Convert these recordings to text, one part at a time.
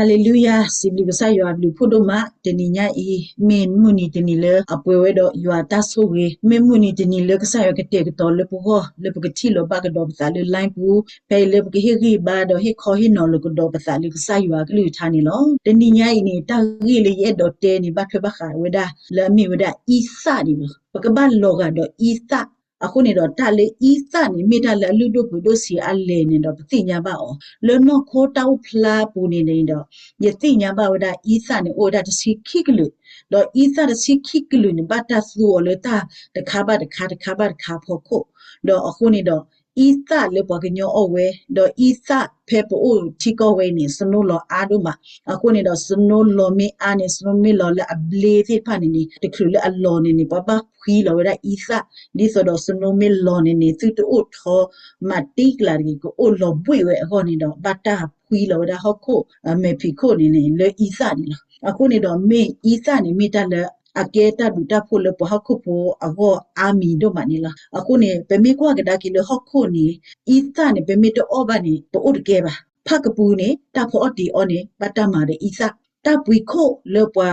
ဟါလ့လူယၤ, စံးဘျုးကစၢ်ယွၤအဘျုးဖှိၣ်ဒိၣ်မး, တနံၤညါအံၤ မ့ၢ်မုၢ်နံၤတနံၤလၢအပှဲၤဝဲဒီးယွၤအတၢ်ဆိၣ်ဂ့ၤ, မ့ၢ်မုၢ်နံၤတနံၤလၢကစၢ်ယွၤကတဲာ်ကတီၤလၢပဂီၢ် လၢပကထံၣ်လိာ်ဘၣ်ကဒီးပသးလၢ line ပူၤ, ဖဲအံၤလၢပကဟ့ၣ်ဂံၢ်ဘါဒီးဟ့ၣ်ခီဟ့ၣ်နီၤလိာ်ကဒီးပသးလၢကစၢ်ယွၤအကလုၢ်ကထါန့ၣ်လီၤ. တနံၤညါအံၤန့ၣ် တၢ်ဂ့ၢ်လၢယအဲၣ်ဒိးတဲန့ၣ် ဘၣ်ထွဲဘၣ်ဃးဝဲဒၣ် လၢအမ့ၢ်ဝဲဒၣ်အံသၣ်န့ၣ်လီၤ. ပကဘၣ်လီၤဂာ်ဒီးအံသၣ် အဃိန့ၣ်ဒီး တၢ်လၢအံသၣ်န့ၣ် မ့ၢ်တၢ်လၢအလုၢ်ဒိၣ်ပှ့ၤဒိၣ်ဆံးအါလဲၣ်န့ၣ်ဒီး ပသ့ၣ်ညါဘၣ်အီၤ လၢနီၢ်ခိတၢ်အိၣ်ဖျါပူၤန့ၣ်ဒီး ယသ့ၣ်ညါဘၣ်ဝဲဒၣ် အံသၣ်န့ၣ် အိၣ်ဝဲဒၣ်တဆံခံကလုာ်, ဒီးအံသၣ်တဆံခံကလုာ်န့ၣ် ဘၣ်တၢ်သူအီၤလၢတၢ်တခါဘၣ်တခါ တခါဘၣ်တခါအဖီခိၣ်, ဒီးအဃိန့ၣ်ဒီး အံသၣ်လၢပှၤကညီအီၣ်ဝဲ, ဒီးအံသၣ်ဖဲပအိၣ်ထံကီၢ်ဝဲအံၤန့ၣ် စနိလီၤအါဒိၣ်မး, အဃိန့ၣ်ဒီး စနိလီၤမ့ၢ်အါန့ၣ် စနိမ့ၢ်လီၤလၢအဘျ့သ့ၣ်တဖၣ်န့ၣ်န့ၣ် တချုးလၢအလီၤန့ၣ်န့ၣ် ပှၤဘၣ်ဖှံလီၤဝဲဒၣ်အံသၣ်, ဒ်သိးဒီးစနိမ့ၢ်လီၤန့ၣ်န့ၣ် သုတအိၣ်ထီမးတံၢ်ကျါတဂ့ၤ ကအိၣ်လီၤဘှံးဝဲအဂီၢ်န့ၣ်ဒီး ဘၣ်တၢ်ဖှံလီၤဝဲဒၣ်ဟီၣ်ခိၣ် မဲာ်ဖံးခိၣ်န့ၣ်န့ၣ် လၢအံသၣ်န့ၣ်လီၤ. အဃိန့ၣ်ဒီး မ့ၢ်အံသၣ်န့ၣ် မ့ၢ်တၢ်လၢအကဲတၢ်ဘျုးတၢ်ဖှိၣ်လၢပှၤဟီၣ်ခိၣ်ဖိအဂီၢ်အါမံၤဒိၣ်မးန့ၣ်လီၤ. အဃိန့ၣ် ပမ့ၢ်ကွၢ်ကဒါက့ၤလၢဟီၣ်ခိၣ်န့ၣ် အံသၣ်န့ၣ် ပမ့ၢ်တအီၣ်ဘၣ်န့ၣ် ပအိၣ်တကဲဘၣ်. ဖၣ်ကပူၤန့ၣ် တၢ်ဖီအီၣ်တ့ၤအီၣ်န့ၣ် ဘၣ်တၢ်မၤဒီးအံသၣ်, တၢ်ပှံၤခိၣ်လၢပှၤ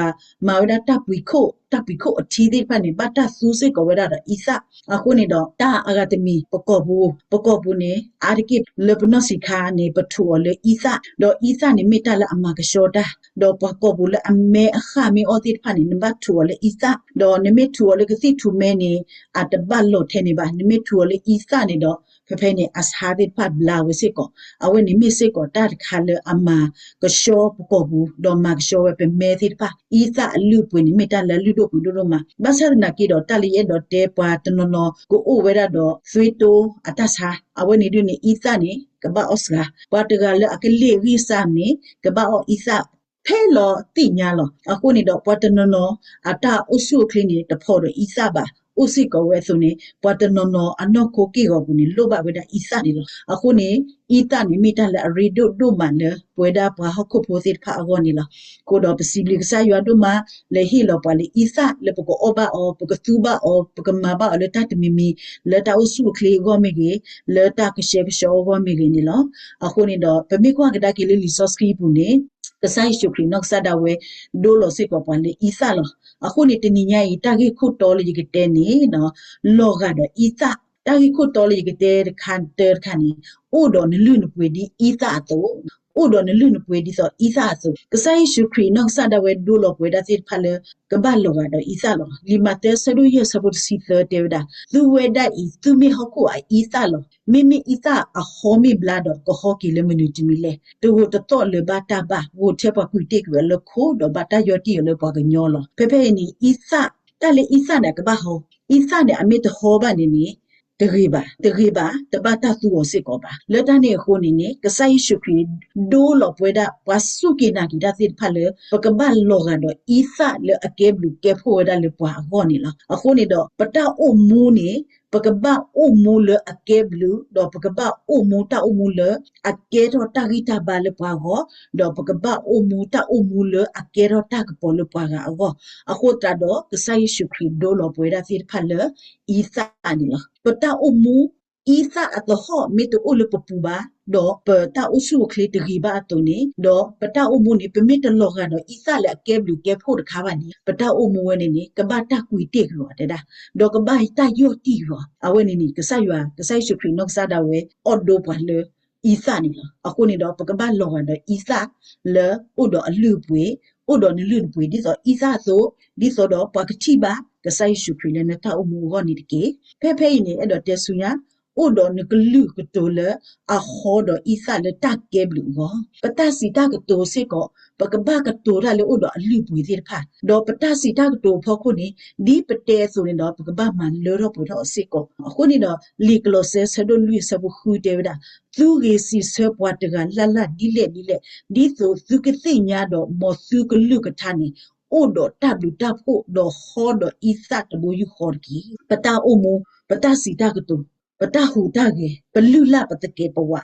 မၤဝဲဒၣ်တၢ်ပှံၤခိၣ် တၢ်ပှံၤခိၣ်အထံသ့ၣ်တဖၣ်န့ၣ် ဘၣ်တၢ်သူစ့ၢ်ကီးဝဲဒၣ်ဒီးအံသၣ်. အဃိန့ၣ်ဒီး တၢ်အဂၤတမံၤ ပကိာ်ပူၤ, ပကိာ်ပူၤန့ၣ် အါတက့ၢ်လၢပနီၢ်ဆံးခါန့ၣ် ပထူးအီၤလၢအံသၣ်, ဒီးအံသၣ်န့ၣ်မ့ၢ်တၢ်လၢအမၤကဆှီတၢ်, ဒီးပှၤကိာ်ပူၤလၢအမဲအဃၣ်မ့ၢ်အီၣ်သ့ၣ်တဖၣ်န့ၣ် နဘၣ်ထူးအီၤလၢအံသၣ်, ဒီးနမ့ၢ်ထူးအီၤလၢကသံၣ်ထူးမဲန့ၣ် အတဘၣ်လီၤထဲန့ၣ်ဘၣ်. နမ့ၢ်ထူးအီၤလၢအံသၣ်န့ၣ်ဒီး ဖဲဖဲန့ၣ် အဆါသ့ၣ်တဖၣ်ဘျါဝဲစ့ၢ်ကီး, အဝဲန့ၣ်မ့ၢ်စ့ၢ်ကီးတၢ်တခါလၢအမၤကဆှီပကိာ်ပူၤ ဒီးမၤကဆှီဝဲပမဲသ့ၣ်တဖၣ်. အံသၣ်အလုၢ်အပှ့ၤန့ၣ် မ့ၢ်တၢ်လၢအလုၢ်ဒိၣ်ပှ့ၤဒိၣ်ဒိၣ်မး. ဘၣ်ဆၣ်သနာ်က့ဒီး တၢ်လၢယအဲၣ်ဒိးတဲ ပှၤတနီၤနီၤကအိၣ်ဝဲဒၣ်ဒီးသွေးတိုးအတၢ်ဆါ, အဝဲန့ၣ်ဒ်န့ၣ် အံသၣ်န့ၣ် ကဘၣ်အီၣ်စှၤ, ပှၤတဂၤလၢအကလ့ၣ်ဂံၢ်စၢ်န့ၣ် ကဘၣ်အီၣ်အံသၣ် ထဲလီၤသ့ၣ်ညါလီၤ. အဃိန့ၣ်ဒီး ပှၤတနီၤနီၤ အတၢ်အိၣ်ဆူၣ်အိၣ်ချ့န့ၣ် တဖီဒီးအံသၣ်ဘၣ်. အိၣ်စ့ၢ်ကီးဝဲအသိးန့ၣ် ပှၤတနီၤနီၤအနီၢ်ခိက့ၢ်ဂီၤပူၤန့ၣ် လိၣ်ဘၣ်ဝဲဒၣ်အံသၣ်န့ၣ်လီၤ. အဃိန့ၣ် အံသၣ်န့ၣ်မ့ၢ်တၢ်လၢအရ့ဒိၣ်ဒိၣ်မးလၢ ပဝဲဒၣ်ပှၤဟီၣ်ခိၣ်ဖိသ့ၣ်တဖၣ်အဂီၢ်န့ၣ်လီၤ. အဃိဒီးပစံးဘျုးကစၢ်ယွၤဒိၣ်မး လၢဟ့ၣ်လီၤပှၤလၢအံသၣ်လၢပကအီၣ်ဘၣ်အီၤ, ပကသူဘၣ်အီၤ, ပကမၤဘၣ်အီၤလၢတၢ်တမံၤမံၤ, လၢတၢ်အိၣ်ဆူၣ်အိၣ်ချ့အဂီၢ်မ့ၢ်ဂ့ၤ, လၢတၢ်ကဆှဲကဆှီအဂီၢ်မ့ၢ်ဂ့ၤန့ၣ်လီၤ. အဃိန့ၣ်ဒီး ပမ့ၢ်ကွၢ်ကဒါက့ၤလၢလံာ်စီဆှံပူၤန့ၣ် ကစၢ်ယ့ၣ်ၡူးခရံာ်နီၢ်ကစၢ်ဒၣ်ဝဲ ဒိလီၤစ့ၢ်ကီးပှၤလၢအံသၣ်လီၤ. အဃိန့ၣ် တနံၤညါအံၤ တၢ်ဂ့ၢ်ခိၣ်တီလၢယကတဲန့ၣ် လီၤဂာ်ဒီးအံသၣ်, တၢ်ဂ့ၢ်ခိၣ်တီလၢယကတဲတခါတၢတခါန့ၣ် အိၣ်ဒီးနလုၢ်နပှ့ၤဒ်အံသၣ်အသိး, အိၣ်ဒီးနလုၢ်နပှ့ၤဒ်သိးအံသၣ်အသိး, ကစၢ်ယ့ၣ်ၡူးခရံာ်နီၢ်ကစၢ်ဒၣ်ဝဲဒိလီၤပဝဲဒၣ်သ့ၣ်တဖၣ်လၢ ကဘၣ်လီၤဂာ်ဒီးအံသၣ်လီၤ. လံာ်မးသဲဆၢဒိၣ်ယဲၢ်ဆၢဖိတဆံသၢတဲဝဲဒၣ်, သုဝဲဒၣ်အံၤ သုမ့ၢ်ဟီၣ်ခိၣ်အအံသၣ်လီၤ. မ့မ့ၢ်အံသၣ်အဟီမ့ၢ်ဘျါဒီး ကဟီက့ၤလၢမနုၤတမံၤလဲၣ်. တဂိာ်တသီၣ်လၢၤဘၣ်တၢ်ဘၣ်, ဂိာ်ထဲပှၤကွံာ်တ့ၢ်ကွံာ်အီၤလၢခိ ဒီးဘၣ်တၢ်ယီၢ်တံၢ်အီၤလၢပှၤကညီလီၤ. ဖဲဖဲအံၤန့ၣ် အံသၣ်, တၢ်လၢအံသၣ်န့ၣ် အကဘၣ်ဟီ, အံသၣ်န့ၣ် အမ့ၢ်တဟီဘၣ်န့ၣ်န့ၣ် တဂ့ၤဘၣ်, တဂ့ၤဘၣ်, တဘၣ်တၢ်သူအီၤစ့ၢ်ကီးဘၣ်. လၢတၢ်န့ၣ်အဃိန့ၣ်န့ၣ် ကစၢ်ယ့ၣ်ၡူးခရံာ်ဒိလီၤပဝဲဒၣ် ပှၤစူၢ်က့ၤနာ်က့ၤတၢ်သ့ၣ်တဖၣ်လၢ ပကဘၣ်လီၤဂာ်ဒီးအံသၣ်လၢအကဲဘျုးကဲဖှိၣ်ဝဲဒၣ်လၢပှၤအဂီၢ်န့ၣ်လီၤ. အဃိန့ၣ်ဒီး ပတၢ်အိၣ်မူန့ၣ် ပကဘၣ်အိၣ်မူလၢအကဲဘျုး, ဒီးပကဘၣ်အိၣ်မူတၢ်အိၣ်မူလၢအကဲထီၣ်တၢ်ဂံၢ်တၢ်ဘါလၢပှၤအဂီၢ်, ဒီးပကဘၣ်အိၣ်မူတၢ်အိၣ်မူလၢအကဲထီၣ်တၢ်ကပီၤလၢပှၤဂၤအဂီၢ်. အဃိသတးဒီး ကစၢ်ယ့ၣ်ၡူးခရံာ်ဒိလီၤပဝဲဒၣ်သ့ၣ်တဖၣ်လၢအံသၣ်န့ၣ်လီၤ. ပတၢ်အိၣ်မူ အံသၣ်အသဟီၣ်မ့ၢ်တအိၣ်လၢပပူၤဘၣ်, ဒီးပတၢ်အိၣ်ဆူၣ်အိၣ်ချ့တဂ့ၤဘၣ်အသိးန့ၣ်, ဒီးပတၢ်အိၣ်မူန့ၣ် ပမ့ၢ်တလီၤဂာ်ဒီးအံသၣ်လၢအကဲဘျုးကဲဖှိၣ်တခါဘၣ်န့ၣ် ပတၢ်အိၣ်မူဝဲန့ၣ်န့ၣ် ကဘၣ်တၢ်ကွံာ်တ့ၢ်ကွံာ်အီၤတဲဒၣ်, ဒီးကဘၣ်တၢ်ယီၢ်တံၢ်ကွံာ်အီၤ. အဝဲန့ၣ်န့ၣ် ကစၢ်ယွၤ, ကစၢ်ယ့ၣ်ၡူးခရံာ်နီၢ်ကစၢ်ဒၣ်ဝဲ အီၣ်ဒိပှၤလၢအံသၣ်န့ၣ်လီၤ. အဃိန့ၣ်ဒီး ပကဘၣ်လီၤဂာ်ဒီးအံသၣ်လၢအိၣ်ဒီးအလုၢ်အပှ့ၤ, အိၣ်ဒီးနလုၢ်နပှ့ၤ ဒ်သိးအံသၣ်အသိး, ဒ်သိးဒီးပှၤကထံၣ်ဘၣ်ကစၢ်ယ့ၣ်ၡူးခရံာ်လၢနတၢ်အိၣ်မူအဂီၢ်န့ၣ်တက့ၢ်. ဖဲဖဲအံၤန့ၣ် အဲၣ်ဒိးတဲဆူညါ, အိၣ်ဒီးနကလုၢ်ကတိၤလၢအဟီဒီးအံသၣ်လၢတၢ်ကဲဘျုးအဂီၢ်, ပတၢ်စံးတၢ်ကတိၤစ့ၢ်ကီး, ပကဘၣ်ကတိၤတၢ်လၢအိၣ်ဒီးအလုၢ်အပှ့ၤသ့ၣ်တဖၣ်, ဒီးပတၢ်စံးတၢ်ကတိၤအဖီခိၣ်န့ၣ် ဒ်ပတဲအသိးန့ၣ်ဒီး ပကဘၣ်မၤလၢထီၣ်ပှဲၤထီၣ်အီၤစ့ၢ်ကီး. အဃိန့ၣ်ဒီး လံာ်ကလီးစဲ ဆၢဒိၣ်လွံၢ် ဆၢဖိဃုတဲဝဲဒၣ်, သုဂ့ၤစံးဆၢပှၤတဂၤလၢ်လၢ်ဒ်လဲၣ်ဒ်လဲၣ်, ဒ်သိးသုကသ့ၣ်ညါဒီး မ်သုကလုၢ်ကထါန့ၣ် အိၣ်ဒီးတၢ်ဘျုးတၢ်ဖှိၣ် ဒီးဟီဒီးအံသၣ်တဘိယူၢ်ဃီတက့ၢ်. ပတၢ်အိၣ်မူ, ပတၢ်စံးတၢ်ကတိၤ, ပတၢ်ဟူးတၢ်ဂဲၤ, ပလုၢ်လၢ်ပသကဲးပဝး,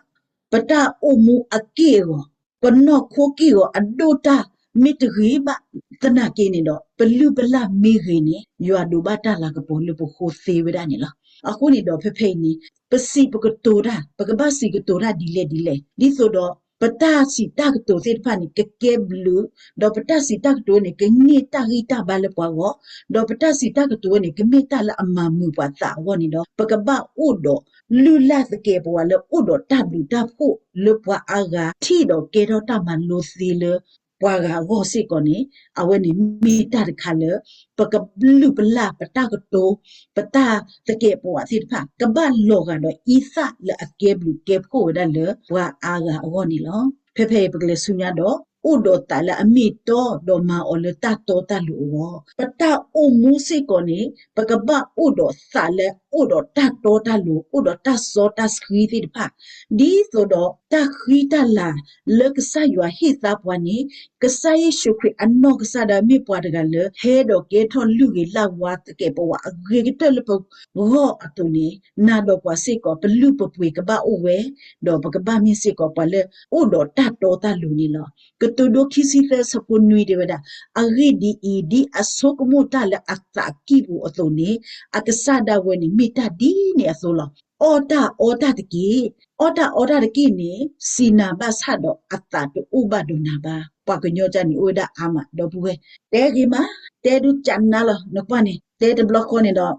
ပတၢ်အိၣ်မူအက့ၢ်အဂီၤ, ပနီၢ်ခိက့ၢ်ဂီၤအဒိၣ်တၢ်မ့ၢ်တဂ့ၤဘၣ်သနာ်က့န့ၣ်ဒီး ပလုၢ်ပလၢ်မ့ၢ်ဂ့ၤန့ၣ် ယွၤဒိးဘၣ်တၢ်လၤကပီၤလၢပဃိသ့ဝဲဒၣ်န့ၣ်လီၤ. အဃိန့ၣ်ဒီး ဖဲဖဲအံၤန့ၣ် ပစံးပကတိၤတၢ်, ပကဘၣ်စံးကတိၤတၢ်ဒ်လဲၣ်ဒ်လဲၣ်, ဒ်သိးဒီး ပတၢ်စံးတၢ်ကတိၤသ့ၣ်တဖၣ်န့ၣ် ကကဲဘျုး, ဒီးပတၢ်စံးတၢ်ကတိၤန့ၣ် ကန့ၢ်တၢ်ဂံၢ်တၢ်ဘါလၢပှၤဂီၢ်, ဒီးပတၢ်စံးတၢ်ကတိၤန့ၣ် ကမ့ၢ်တၢ်လၢအမၤမုာ်ပှၤသးအဂီၢ်န့ၣ်ဒီး ပကဘၣ်အိၣ်ဒီးလုၢ်လၢ်သကဲးပဝးလၢအိၣ်ဒီးတၢ်ဘျုးတၢ်ဖှိၣ်လၢပှၤအါဂၤ ထံၣ်ဒီးကဲထီၣ်တၢ်မၤလိသ့လၢပှၤဂၤအဂီၢ်စ့ၢ်ကီးန့ၣ် အဝဲန့ၣ်မ့ၢ်တၢ်တခါလၢ ပကလုၢ်ပလၢ်ပတၢ်ကတိၤ ပတၢ်သကဲးပဝးသ့ၣ်တဖၣ် ကဘၣ်လီၤဂာ်ဒီးအံသၣ်လၢအကဲဘျုးကဲဖှိၣ်ဝဲဒၣ်လၢပှၤအါဂၤအဂီၢ်န့ၣ်လီၤ. ဖဲဖဲအံၤပကလဲၤဆူညါဒီး အိၣ်ဒီးသးလၢအမ့ၢ်တီဒီးမၤအီၤလၢတၢ်တီတၢ်လိၤအဂီၢ်, ပတၢ်အိၣ်မူစ့ၢ်ကီးန့ၣ် ပကဘၣ်အိၣ်ဒီးသးလၢအိၣ်ဒီးတၢ်တီတၢ်လိၤ အိၣ်ဒီးတၢ်စီတၢ်ဆှံသ့ၣ်တဖၣ် ဒ်သိးဒီးတၢ်ဃံတၢ်လၤလၢကစၢ်ယွၤဟ့ၣ်သါပှၤန့ၣ် ကစၢ်ယ့ၣ်ၡူးခရံာ်အနီၢ်ကစၢ်ဒၣ်မ့ၢ်ပှၤတဂၤလၢ ဟဲဒီးကဲထီၣ်လုၢ်ဂ့ၤလၢ်ဝါသကဲးပဝးအဂ့ၤကတၢၢ်လၢပဂီၢ်အသိးန့ၣ် နၤဒီးပှၤစ့ၢ်ကီး ပလုၢ်ပပှ့ၤကဘၣ်အိၣ်ဝဲ, ဒီးပကဘၣ်မ့ၢ်စ့ၢ်ကီးပှၤလၢအိၣ်ဒီးတၢ်တီတၢ်လိၤန့ၣ်လီၤ. ကတိၤဒိခံဆံသၢဆၢဖိနွံတဲဝဲဒၣ်, အဂ့ၢ်ဒ်အံၤ, ဒ်အဆိကမိၣ်တၢ်လၢအသးကံၢ်ပူၤအသိးန့ၣ် အကစၢ်ဒၣ်ဝဲန့ၣ်မ့ၢ်တၢ်ဒ်န့ၣ်အသိးလီၤ. အီၣ်တၢ်အီတၢ်တက့ၢ်. အီၣ်တၢ်အီတၢ်တက့ၢ်န့ၣ် စံးနၤဘၣ်ဆၣ်ဒီးအသးတအိၣ်ဘၣ်ဒီးနၤဘၣ်. ပှၤကညီကၢ်န့ၣ်အိၣ်ဝဲဒၣ်အါမး ဒီပုၢ်ဝဲၢ်, တဲဂ့ၤမး, တဲဒုးကနါလီၤ. နကွၢ်န့ၣ် တဲတဘျီဃီန့ၣ်ဒီး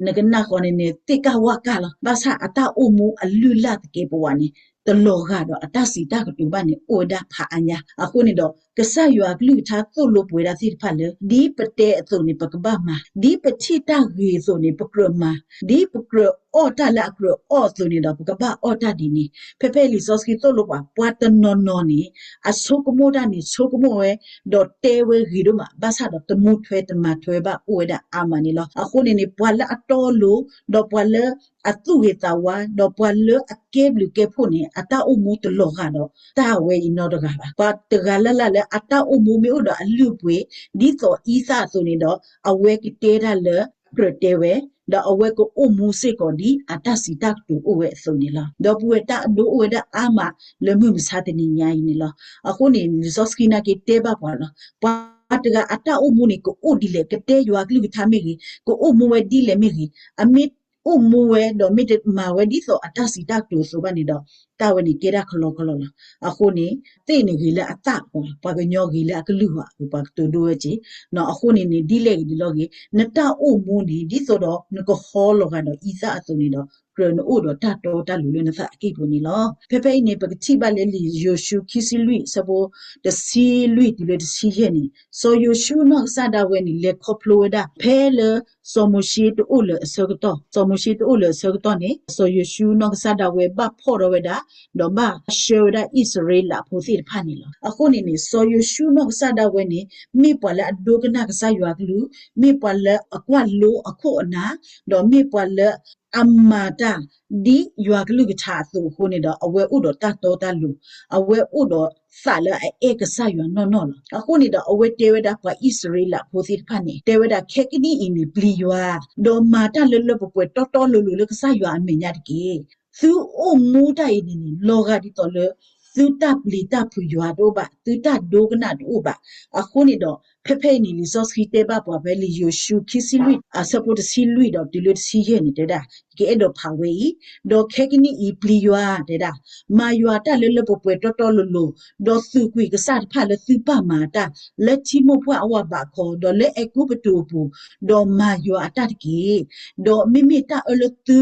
နကနၣ်ဃီန့ၣ်န့ၣ် သ့ၣ်ကၢ်ဝၣ်ကၢ်လီၤ. ဘၣ်ဆၣ်အတၢ်အိၣ်မူအလုၢ်လၢ်သကဲးပဝးန့ၣ် တလီၤဂာ်ဒီးအတၢ်စံးတၢ်ကတိၤဘၣ်န့ၣ် အိၣ်ဝဲဒၣ်ဖးအါညါ. အဃိန့ၣ်ဒီး ကစၢ်ယွၤအကလုၢ်ကထါသိၣ်လိပှဲၤဒၣ်သ့ၣ်တဖၣ်လၢ ဒ်ပတဲအသိးန့ၣ် ပကဘၣ်မၤ, ဒ်ပထံၣ်တၢ်ဂ့ၤအသိးန့ၣ် ပကြၢးမၤ, ဒ်ပကြၢးအီၣ်တၢ်လၢအကြၢးအီၣ်အသိးန့ၣ်ဒီး ပကဘၣ်အီၣ်တၢ်ဒ်န့ၣ်. ဖဲဖဲလံာ်စီဆှံသိၣ်လိပှၤ ပှၤတနီၤနီၤန့ၣ် အဆိကမိၣ်တၢ်န့ၣ် ဆိကမိၣ်ဝဲ ဒီးတဲဝဲဂ့ၤဒိၣ်မး ဘၣ်ဆၣ်ဒီးတမူထွဲတမၤထွဲဘၣ် အိၣ်ဝဲဒၣ်အါမးန့ၣ်လီၤ. အဃိန့ၣ်န့ၣ် ပှၤလၢအတီအလိၤ ဒီးပှၤလၢအသူၣ်ဂ့ၤသးဝါ ဒီးပှၤလၢအကဲဘျုးကဲဖှိၣ်န့ၣ် အတၢ်အိၣ်မူတလီၤဂာ်ဒီးတၢ်ဝဲအံၤနီတဂၤဘၣ်. ပှၤတဂၤလၢ်လၢ်လၢအတၢ်အိၣ်မူမ့ၢ်အိၣ်ဒီးအလုၢ်အပှ့ၤ ဒ်သိးအံသၣ်အသိးန့ၣ်ဒီး အဝဲကတဲတၢ်လၢအကြၢးတဲဝဲ, ဒီးအဝဲကအိၣ်မူစ့ၢ်ကီးဒ်အတၢ်စံးတၢ်ကတိၤအိၣ်ဝဲအသိးန့ၣ်လီၤ. ဒီပုၢ်ဝဲၢ် တၢ်အဒိအိၣ်ဝဲဒၣ်အါမးလၢမုၢ်မဆါတနံၤညါအံၤန့ၣ်လီၤ. အဃိန့ၣ် လံာ်စီဆှံနာ်က့တဲဘၣ်ပှၤလီၤ. ပှၤတဂၤအတၢ်အိၣ်မူန့ၣ် ကအိၣ်ဒ်လဲၣ်, ကတဲယွၤကလုၢ်ကထါမ့ၢ်ဂ့ၤ, ကအိၣ်မူဝဲဒ်လဲၣ်မ့ၢ်ဂ့ၤ, အမ့ၢ်အိၣ်မူဝဲဒီးမ့ၢ်တမၤဝဲဒ်သိးအတၢ်စံးတၢ်ကတိၤအသိးဘၣ်န့ၣ်ဒီး တၢ်ဝဲန့ၣ်ကဲဒၣ်ကလီကလီလီၤ. အဃိန့ၣ် သ့ၣ်န့ၣ်ဂ့ၤလၢအသၣ်ပှၤ, ပှၤကညီဂ့ၤလၢအကလုၢ်ဘၣ်, ပှၤကတိၤဒိဝဲက့ၤ. အဃိန့ၣ်န့ၣ် ဒ်လဲၣ်ဂ့ၤဒ်လဲၣ်ဂ့ၤ နတၢ်အိၣ်မူန့ၣ် ဒ်သိးဒီးနကဟီလီၤဂာ်ဒီးအံသၣ်အသိးန့ၣ်ဒီး ကြၢးနအိၣ်ဒီးတၢ်တီတၢ်လိၤလၢနသးအကံၢ်ပူၤန့ၣ်လီၤ. ဖဲဖဲအံၤန့ၣ် ပကထံၣ်ဘၣ်လၢလံာ်ယိၤၡူခံဆံလွံၢ် အဆၢဖိတဆံလွံၢ်တုၤလၢတဆံယဲၢ်န့ၣ် စီၤယိၤၡူနီၢ်ကစၢ်ဒၣ်ဝဲန့ၣ် လဲၤခီဖျိဝဲဒၣ် ဖဲလၢစီၤမိၤၡ့တအိၣ်လၢၤအဆၢကတီၢ်, စီၤမိၤၡ့တအိၣ်လၢၤအဆၢကတီၢ်န့ၣ် စီၤယိၤၡူနီၢ်ကစၢ်ဒၣ်ဝဲဘၣ်ဖီၣ်ထီၣ်ဝဲဒၣ် ဒီးဘၣ်ဆှၢဝဲဒၣ်အံၣ်စရ့လးဖိသ့ၣ်တဖၣ်န့ၣ်လီၤ. အဃိန့ၣ်န့ၣ် စီၤယိၤၡူနီၢ်ကစၢ်ဒၣ်ဝဲန့ၣ် မ့ၢ်ပှၤလၢအဒိကနၣ်ကစၢ်ယွၤကလုၢ်, မ့ၢ်ပှၤလၢအကွၢ်လိအခိၣ်အနၢ်, ဒီးမ့ၢ်ပှၤလၢအမၤတၢ် ဒ်ယွၤကလုၢ်ကထါအသိးအဃိန့ၣ်ဒီး အဝဲအိၣ်ဒီးတၢ်တီတၢ်လိၤ, အဝဲအိၣ်ဒီးသးလၢအအဲၣ်ကစၢ်ယွၤနီၢ်နီၢ်လီၤ. အဃိန့ၣ်ဒီး အဝဲတဲဝဲဒၣ်ပှၤအံၣ်စရ့လးဖိသ့ၣ်တဖၣ်န့ၣ် တဲဝဲဒၣ် ခဲကနံၣ်အံၤန့ၣ် ပျံၤယွၤ, ဒီးမၤတၢ်လၢလၢပှဲၤပှဲၤတီတီလိၤလိၤလၢကစၢ်ယွၤအမဲာ်ညါတက့ၢ်. သုအိၣ်မူတၢ်အံၤန့ၣ်န့ၣ် လီၤဂာ်ဒ်သိးလၢ သုတၢ်ပျံၤတၢ်ဖုးယွၤတအိၣ်ဘၣ်, သုတၢ်ဒိကနၣ်တအိၣ်ဘၣ်. အဃိန့ၣ်ဒီး ဖဲဖဲအံၤန့ၣ် လံာ်စီဆှံတဲဘၣ်ပှၤဖဲလံာ်ယိၤၡူခံဆံလွံၢ် အဆၢဖိတဆံလွံၢ်ဒီးတုၤလၢတဆံယဲၢ်န့ၣ် တဲဝဲဒၣ် ယကအဲၣ်ဒိးဖးဝဲအံၤ, ဒီးခဲကနံၣ်အံၤပျံၤယွၤ တဲဒၣ်, မၤယွၤတၢ်လၢလၢပှဲၤပှဲၤတီတီလိၤလိၤ, ဒီးသူၣ်ကွံာ်ကစၢ်တဖၣ်လၢသုပၢ်မၤအတၢ် လၢထံမိၢ်ပှၢ်အဝၤဘးခီ, ဒီးလၢအဲၤကူပတူးအပူၤ, ဒီးမၤယွၤအတၢ်တက့ၢ်. ဒီးမ့မ့ၢ်တၢ်အၢလၢသု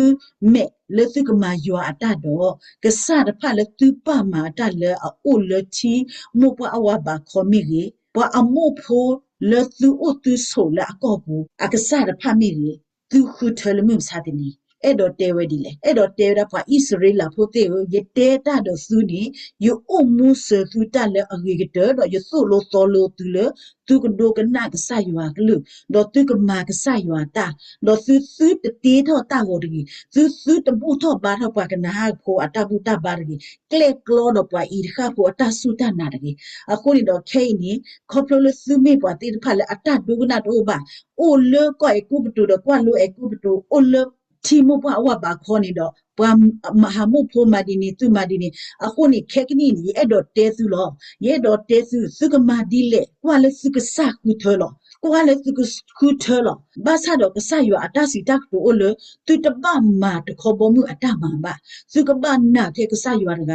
မဲာ်လၢသုကမၤယွၤအတၢ်ဒီး ကစၢ်တဖၣ်လၢသုပၢ်မၤအတၢ်လၢအအိၣ်လၢထံမိၢ်ပှၢ်အဝၤဘးခီမ့ၢ်ဂ့ၤ, ပှၤအမိၢ်ဖိလၢသုအိၣ်သုဆိးလၢအကီၢ်ပူၤ အကစၢ်တဖၣ်မ့ၢ်ဂ့ၤ, သုဃုထၢလၢမုၢ်မဆါတနံၤ, အဲၣ်ဒိးတဲဝဲဒ်လဲၣ်. အဲၣ်ဒိးတဲဝဲဒၣ် ပှၤအံၣ်စရ့လးဖိသ့ၣ်ဧၢ, ယတဲတၢ်ဒီးသုန့ၣ် ယအိၣ်မူစၢၤသုတၢ်လၢအဂ့ၤကတၢၢ် ဒီးယသိၣ်လိသီလိသုလၢ သုကဒိကနၣ်ကစၢ်ယွၤအကလုၢ်, ဒီးသုကမၤကစၢ်ယွၤအတၢ်, ဒီးသုသုတတ့ထီၣ်တၢ်ဂီၤတဂ့ၤ, သုသုတဘူၣ်ထီၣ်ဘါထီၣ်ပှၤကနၤဧၣ်ဖိအတၢ်ဘူၣ်တၢ်ဘါတဂ့ၤ, ကျဲၣ်ကျီဒီးပှၤအံၤတဃၣ်ဖိအတၢ်စူၢ်တၢ်နာ်တဂ့ၤ. အဃိန့ၣ်ဒီးခဲအံၤန့ၣ် ခီဖျိလၢသုမ့ၢ်ပှၤသ့ၣ်တဖၣ်လၢအတၢ်ဒိကနၣ်တအိၣ်ဘၣ်, အိၣ်လၢကီၢ်အဲၤကူပတူးဒီးကွၢ်လိအဲၤကူပတူး, အိၣ်လၢထံမိၢ်ပှၢ်အဝၤဘးခီန့ၣ်ဒီး ပှၤမဟးမူၣ်ဖိမၤဒ်န့ၣ် သုမၤဒ်န့ၣ်. အဃိန့ၣ် ခဲကနံၣ်အံၤန့ၣ် ယအဲၣ်ဒိးတဲသုလီၤ. ယအဲၣ်ဒိးတဲသု, သုကမၤဒ်လဲၣ် ကွၢ်လၢသုကစၢ်ဃုထၢလီၤ. ကွၢ်လၢသုကဃုထၢလီၤ. ဘၣ်ဆၣ်ဒီးကစၢ်ယွၤအတၢ်စံးတၢ်ကတိၤအိၣ်လၢ သုတဘၣ်မၤတခီဘီမုၢ်အတၢ်မၤဘၣ်. သုကဘၣ်နာ်ထဲကစၢ်ယွၤတဂ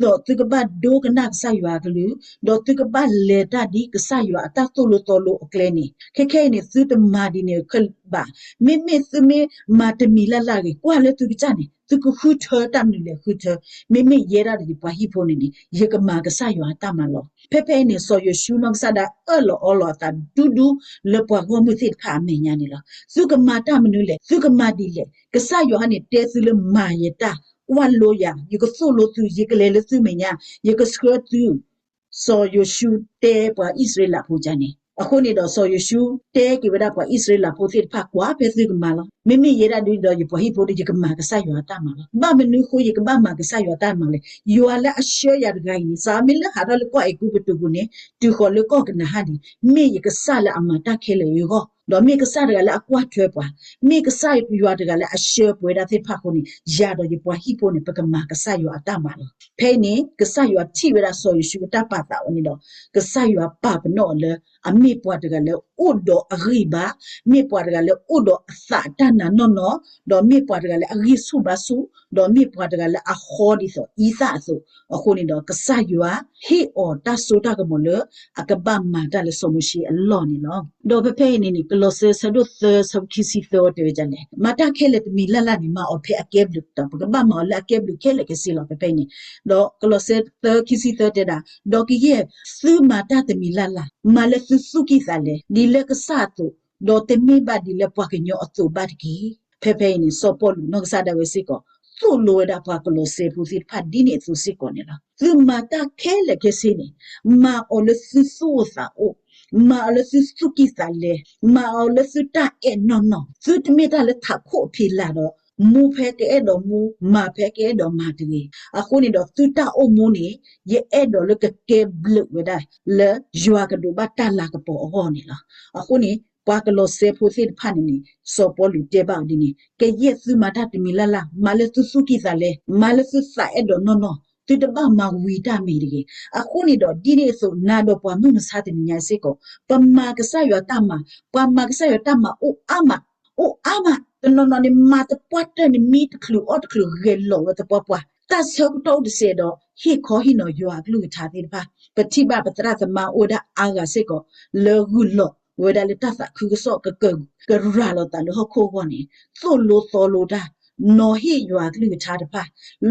ၤ, ဒီးသုကဘၣ်ဒိကနၣ်ကစၢ်ယွၤအကလုၢ်, ဒီးသုကဘၣ်လဲၤတၢ်ဒ်ကစၢ်ယွၤအတၢ်သိၣ်လိသီလိအကျဲန့ၣ်. ခဲခဲအံၤန့ၣ် သုတမၤဒ်န့ၣ်ခဲဘၣ်. မ့မ့ၢ်သုမ့ၢ်မၤတမံၤလၢ်လၢ်ဂ့ၤ, ကွၢ်လၢသုကစၢ်န့ၣ် သုကဃုထၢတၢ်မနုၤလဲၣ်ဃုထၢ, မ့မ့ၢ်ယဲဒၣ်ဒီးယပှၤဟံၣ်ဖိန့ၣ်န့ၣ် ယကမၤကစၢ်ယွၤအတၢ်မၤလီၤ. ဖဲဖဲအံၤန့ၣ် စီၤယိၤၡူနီၢ်ကစၢ်ဒၣ်အၢၣ်လီၤအီလီၤအသးဒူဒူလၢပှၤဂီၢ်မုၢ်သ့ၣ်တဖၣ်အမဲာ်ညါန့ၣ်လီၤ. သုကမၤတၢ်မနုၤလဲၣ်, သုကမၤဒ်လဲၣ်, ကစၢ်ယွၤန့ၣ်တဲသုလၢမၤယတၢ်, ကွၢ်လိယၤ, ယကသိၣ်လိသု, ယကလဲၤလၢသုမဲာ်ညါ, ယကဆှၢသု စီၤယိၤၡူတဲပှၤအံၣ်စရ့လးဖိကန့ၣ်. အဃိန့ၣ်ဒီးစီၤယိၤၡူတဲက့ၤဝဲဒၣ်ပှၤအံၣ်စရ့လးဖိသ့ၣ်တဖၣ် ကွၢ်ဖဲသုကမၤလီၤ. မ့မ့ၢ်ယဲဒၣ်ဒ်ဒီးယပှၤဟံၣ်ဖိဒီး ယကမၤကစၢ်ယွၤအတၢ်မၤလီၤ. ဘၣ်မနုၤအဃိယကဘၣ်မၤကစၢ်ယွၤအတၢ်မၤလဲၣ်. ယွၤလၢအဆှၢယၤတဂၤအံၤန့ၣ် စးမ့ၢ်လၢဟးထီၣ်လၢကီၢ်အဲၤကူပတူးပူၤန့ၣ် တုၤဃီၤလၢကီၢ်ကနၤအၣ်န့ၣ် မ့ၢ်ယကစၢ်လၢအမၤတၢ်ခဲလၢာ်အဂီၢ်, ဒီးမ့ၢ်ကစၢ်တဂၤလၢအကွၢ်ထွဲပှၤ, မ့ၢ်ကစၢ်ယွၤတဂၤလၢအဆှၢပဝဲဒၣ်သ့ၣ်တဖၣ်အဃိန့ၣ် ယၤဒီးယပှၤဟံၣ်ဖိန့ၣ် ပကမၤကစၢ်ယွၤအတၢ်မၤလီၤ. ဖဲအံၤန့ၣ် ကစၢ်ယွၤထံၣ်ဝဲဒၣ်စီၤယိၤၡူအတၢ်ပာ်သးအီၤန့ၣ်ဒီး ကစၢ်ယွၤပာ်ပနီၣ်အီၤလၢ အမ့ၢ်ပှၤတဂၤလၢအိၣ်ဒီးအဂံၢ်ဘါ, မ့ၢ်ပှၤတဂၤလၢအိၣ်ဒီးအသးတၢ်နာ်နီၢ်နီၢ်, ဒီးမ့ၢ်ပှၤတဂၤလၢအဂံၢ်ဆူၣ်ဘါဆူၣ်, ဒီးမ့ၢ်ပှၤတဂၤလၢအဃီဒ်သိးအံသၣ်အသိး, အဃိန့ၣ်ဒီး ကစၢ်ယွၤဟ့ၣ်အီၤတၢ်စိတၢ်ကမီၤလၢ အကဘၣ်မၤတၢ်လၢစီၤမိၤၡ့အလီၢ်န့ၣ်လီၤ. ဒီးဖဲဖဲအံၤန့ၣ်န့ၣ် ကလီးစဲ ဆၢဒိၣ်သၢ ဆၢဖိခံဆံသၢအီၤတဲဝဲဒ်လဲၣ်, မၤတၢ်ခဲလၢာ်တမံၤလၢ်လၢ်န့ၣ် မၤအီၤဖဲအကဲဘျုးကတီၢ်, ပကဘၣ်မၤအီၤလၢအကဲဘျုးခဲလၢာ်ခဲဆ့လီၤ. ဖဲဖဲအံၤန့ၣ် ဒီးကလီးစဲ သၢ ခံဆံသၢ တဲဒၣ်, ဒီးကယဲၢ်သုမၤတၢ်တမံၤလၢ်လၢ်, မၤလၢသုသူၣ်ကံၢ်သးလဲ, ဒ်လၢကစၢ်အသိး, ဒီးတမ့ၢ်ဘၣ်ဒ်လၢပှၤကညီအသိးဘၣ်တက့ၢ်. ဖဲဖဲအံၤန့ၣ် စီၤပီလူးနီၢ်ကစၢ်ဒၣ်ဝဲစ့ၢ်ကီး သိၣ်လိဝဲဒၣ်ပှၤကလီးစဲဖိသ့ၣ်တဖၣ်ဒ်န့ၣ်အသိးစ့ၢ်ကီးန့ၣ်လီၤ. သုမၤတၢ်ခဲလၢာ်ခဲဆ့န့ၣ် မၤအီၤလၢသုသူၣ်အိၣ်သးအိၣ်, မၤအီၤလၢသုသူၣ်ကံၢ်သးလဲ, မၤအီၤလၢသုတၢ်အဲၣ်နီၢ်နီၢ်, သုတမ့ၢ်တၢ်လၢထးခိၣ်အဖံးလၤဒီး မူဖဲကအဲၣ်ဒိးမူ, မၤဖဲကအဲၣ်ဒိးမၤတဂ့ၤ. အဃိန့ၣ်ဒီး သုတၢ်အိၣ်မူန့ၣ် ယအဲၣ်ဒိးလၢကကဲဘျုးဝဲဒၣ် လၢယွၤကဒိးဘၣ်တၢ်လၤကပီၤအဂီၢ်န့ၣ်လီၤ. အဃိန့ၣ် ပှၤကလီးစဲဖိသ့ၣ်တဖၣ်န့ၣ်န့ၣ် စီၤပီလူးတဲဘၣ်အီၤဒ်န့ၣ်, ကယဲၢ်သုမၤတၢ်တမံၤလၢ်လၢ်, မၤလၢသုသူၣ်ကံၢ်သးလဲ, မၤလၢသုသးအဲၣ်ဒိးနီၢ်နီၢ်, သုတဘၣ်မၤဝံၤတၢ်မံၤတဂ့ၤ. အဃိန့ၣ်ဒီး ဒ်န့ၣ်အသိး နၤဒီးပှၤမုၢ်မဆါတနံၤညါစ့ၢ်ကီး ပမၤကစၢ်ယွၤတၢ်မၤ, ပှၤမၤကစၢ်ယွၤတၢ်မၤအိၣ်အါမး, အိၣ်အါမး, တနီၤနီၤန့ၣ် မၤသပှၢ်တၢၢ်န့ၣ် မံတချုးအီၣ်တချုး ဂဲၤလိာ်ဝဲသပှၢ်ပှၢ်, တၢ်ဆၢကတီၢ်အိၣ်တစဲးဒီး ဟ့ၣ်ခီဟ့ၣ်နီၤယွၤအကလုၢ်ကထါသ့ၣ်တဖၣ်. ပထံၣ်ဘၣ်ပသရၣ်သမါအိၣ်ဝဲဒၣ်အါဂၤစ့ၢ်ကီး လၢဂုာ်လီၤဝဲဒၣ်လၢတၢ်သးခုကစီၣ် ကကရၤလီၤသးလၢဟီၣ်ခိၣ်အဂီၢ်န့ၣ် သိၣ်လိသီလိတၢ်, နီၤဟ့ၣ်ယွၤအကလုၢ်ကထါတဖၣ်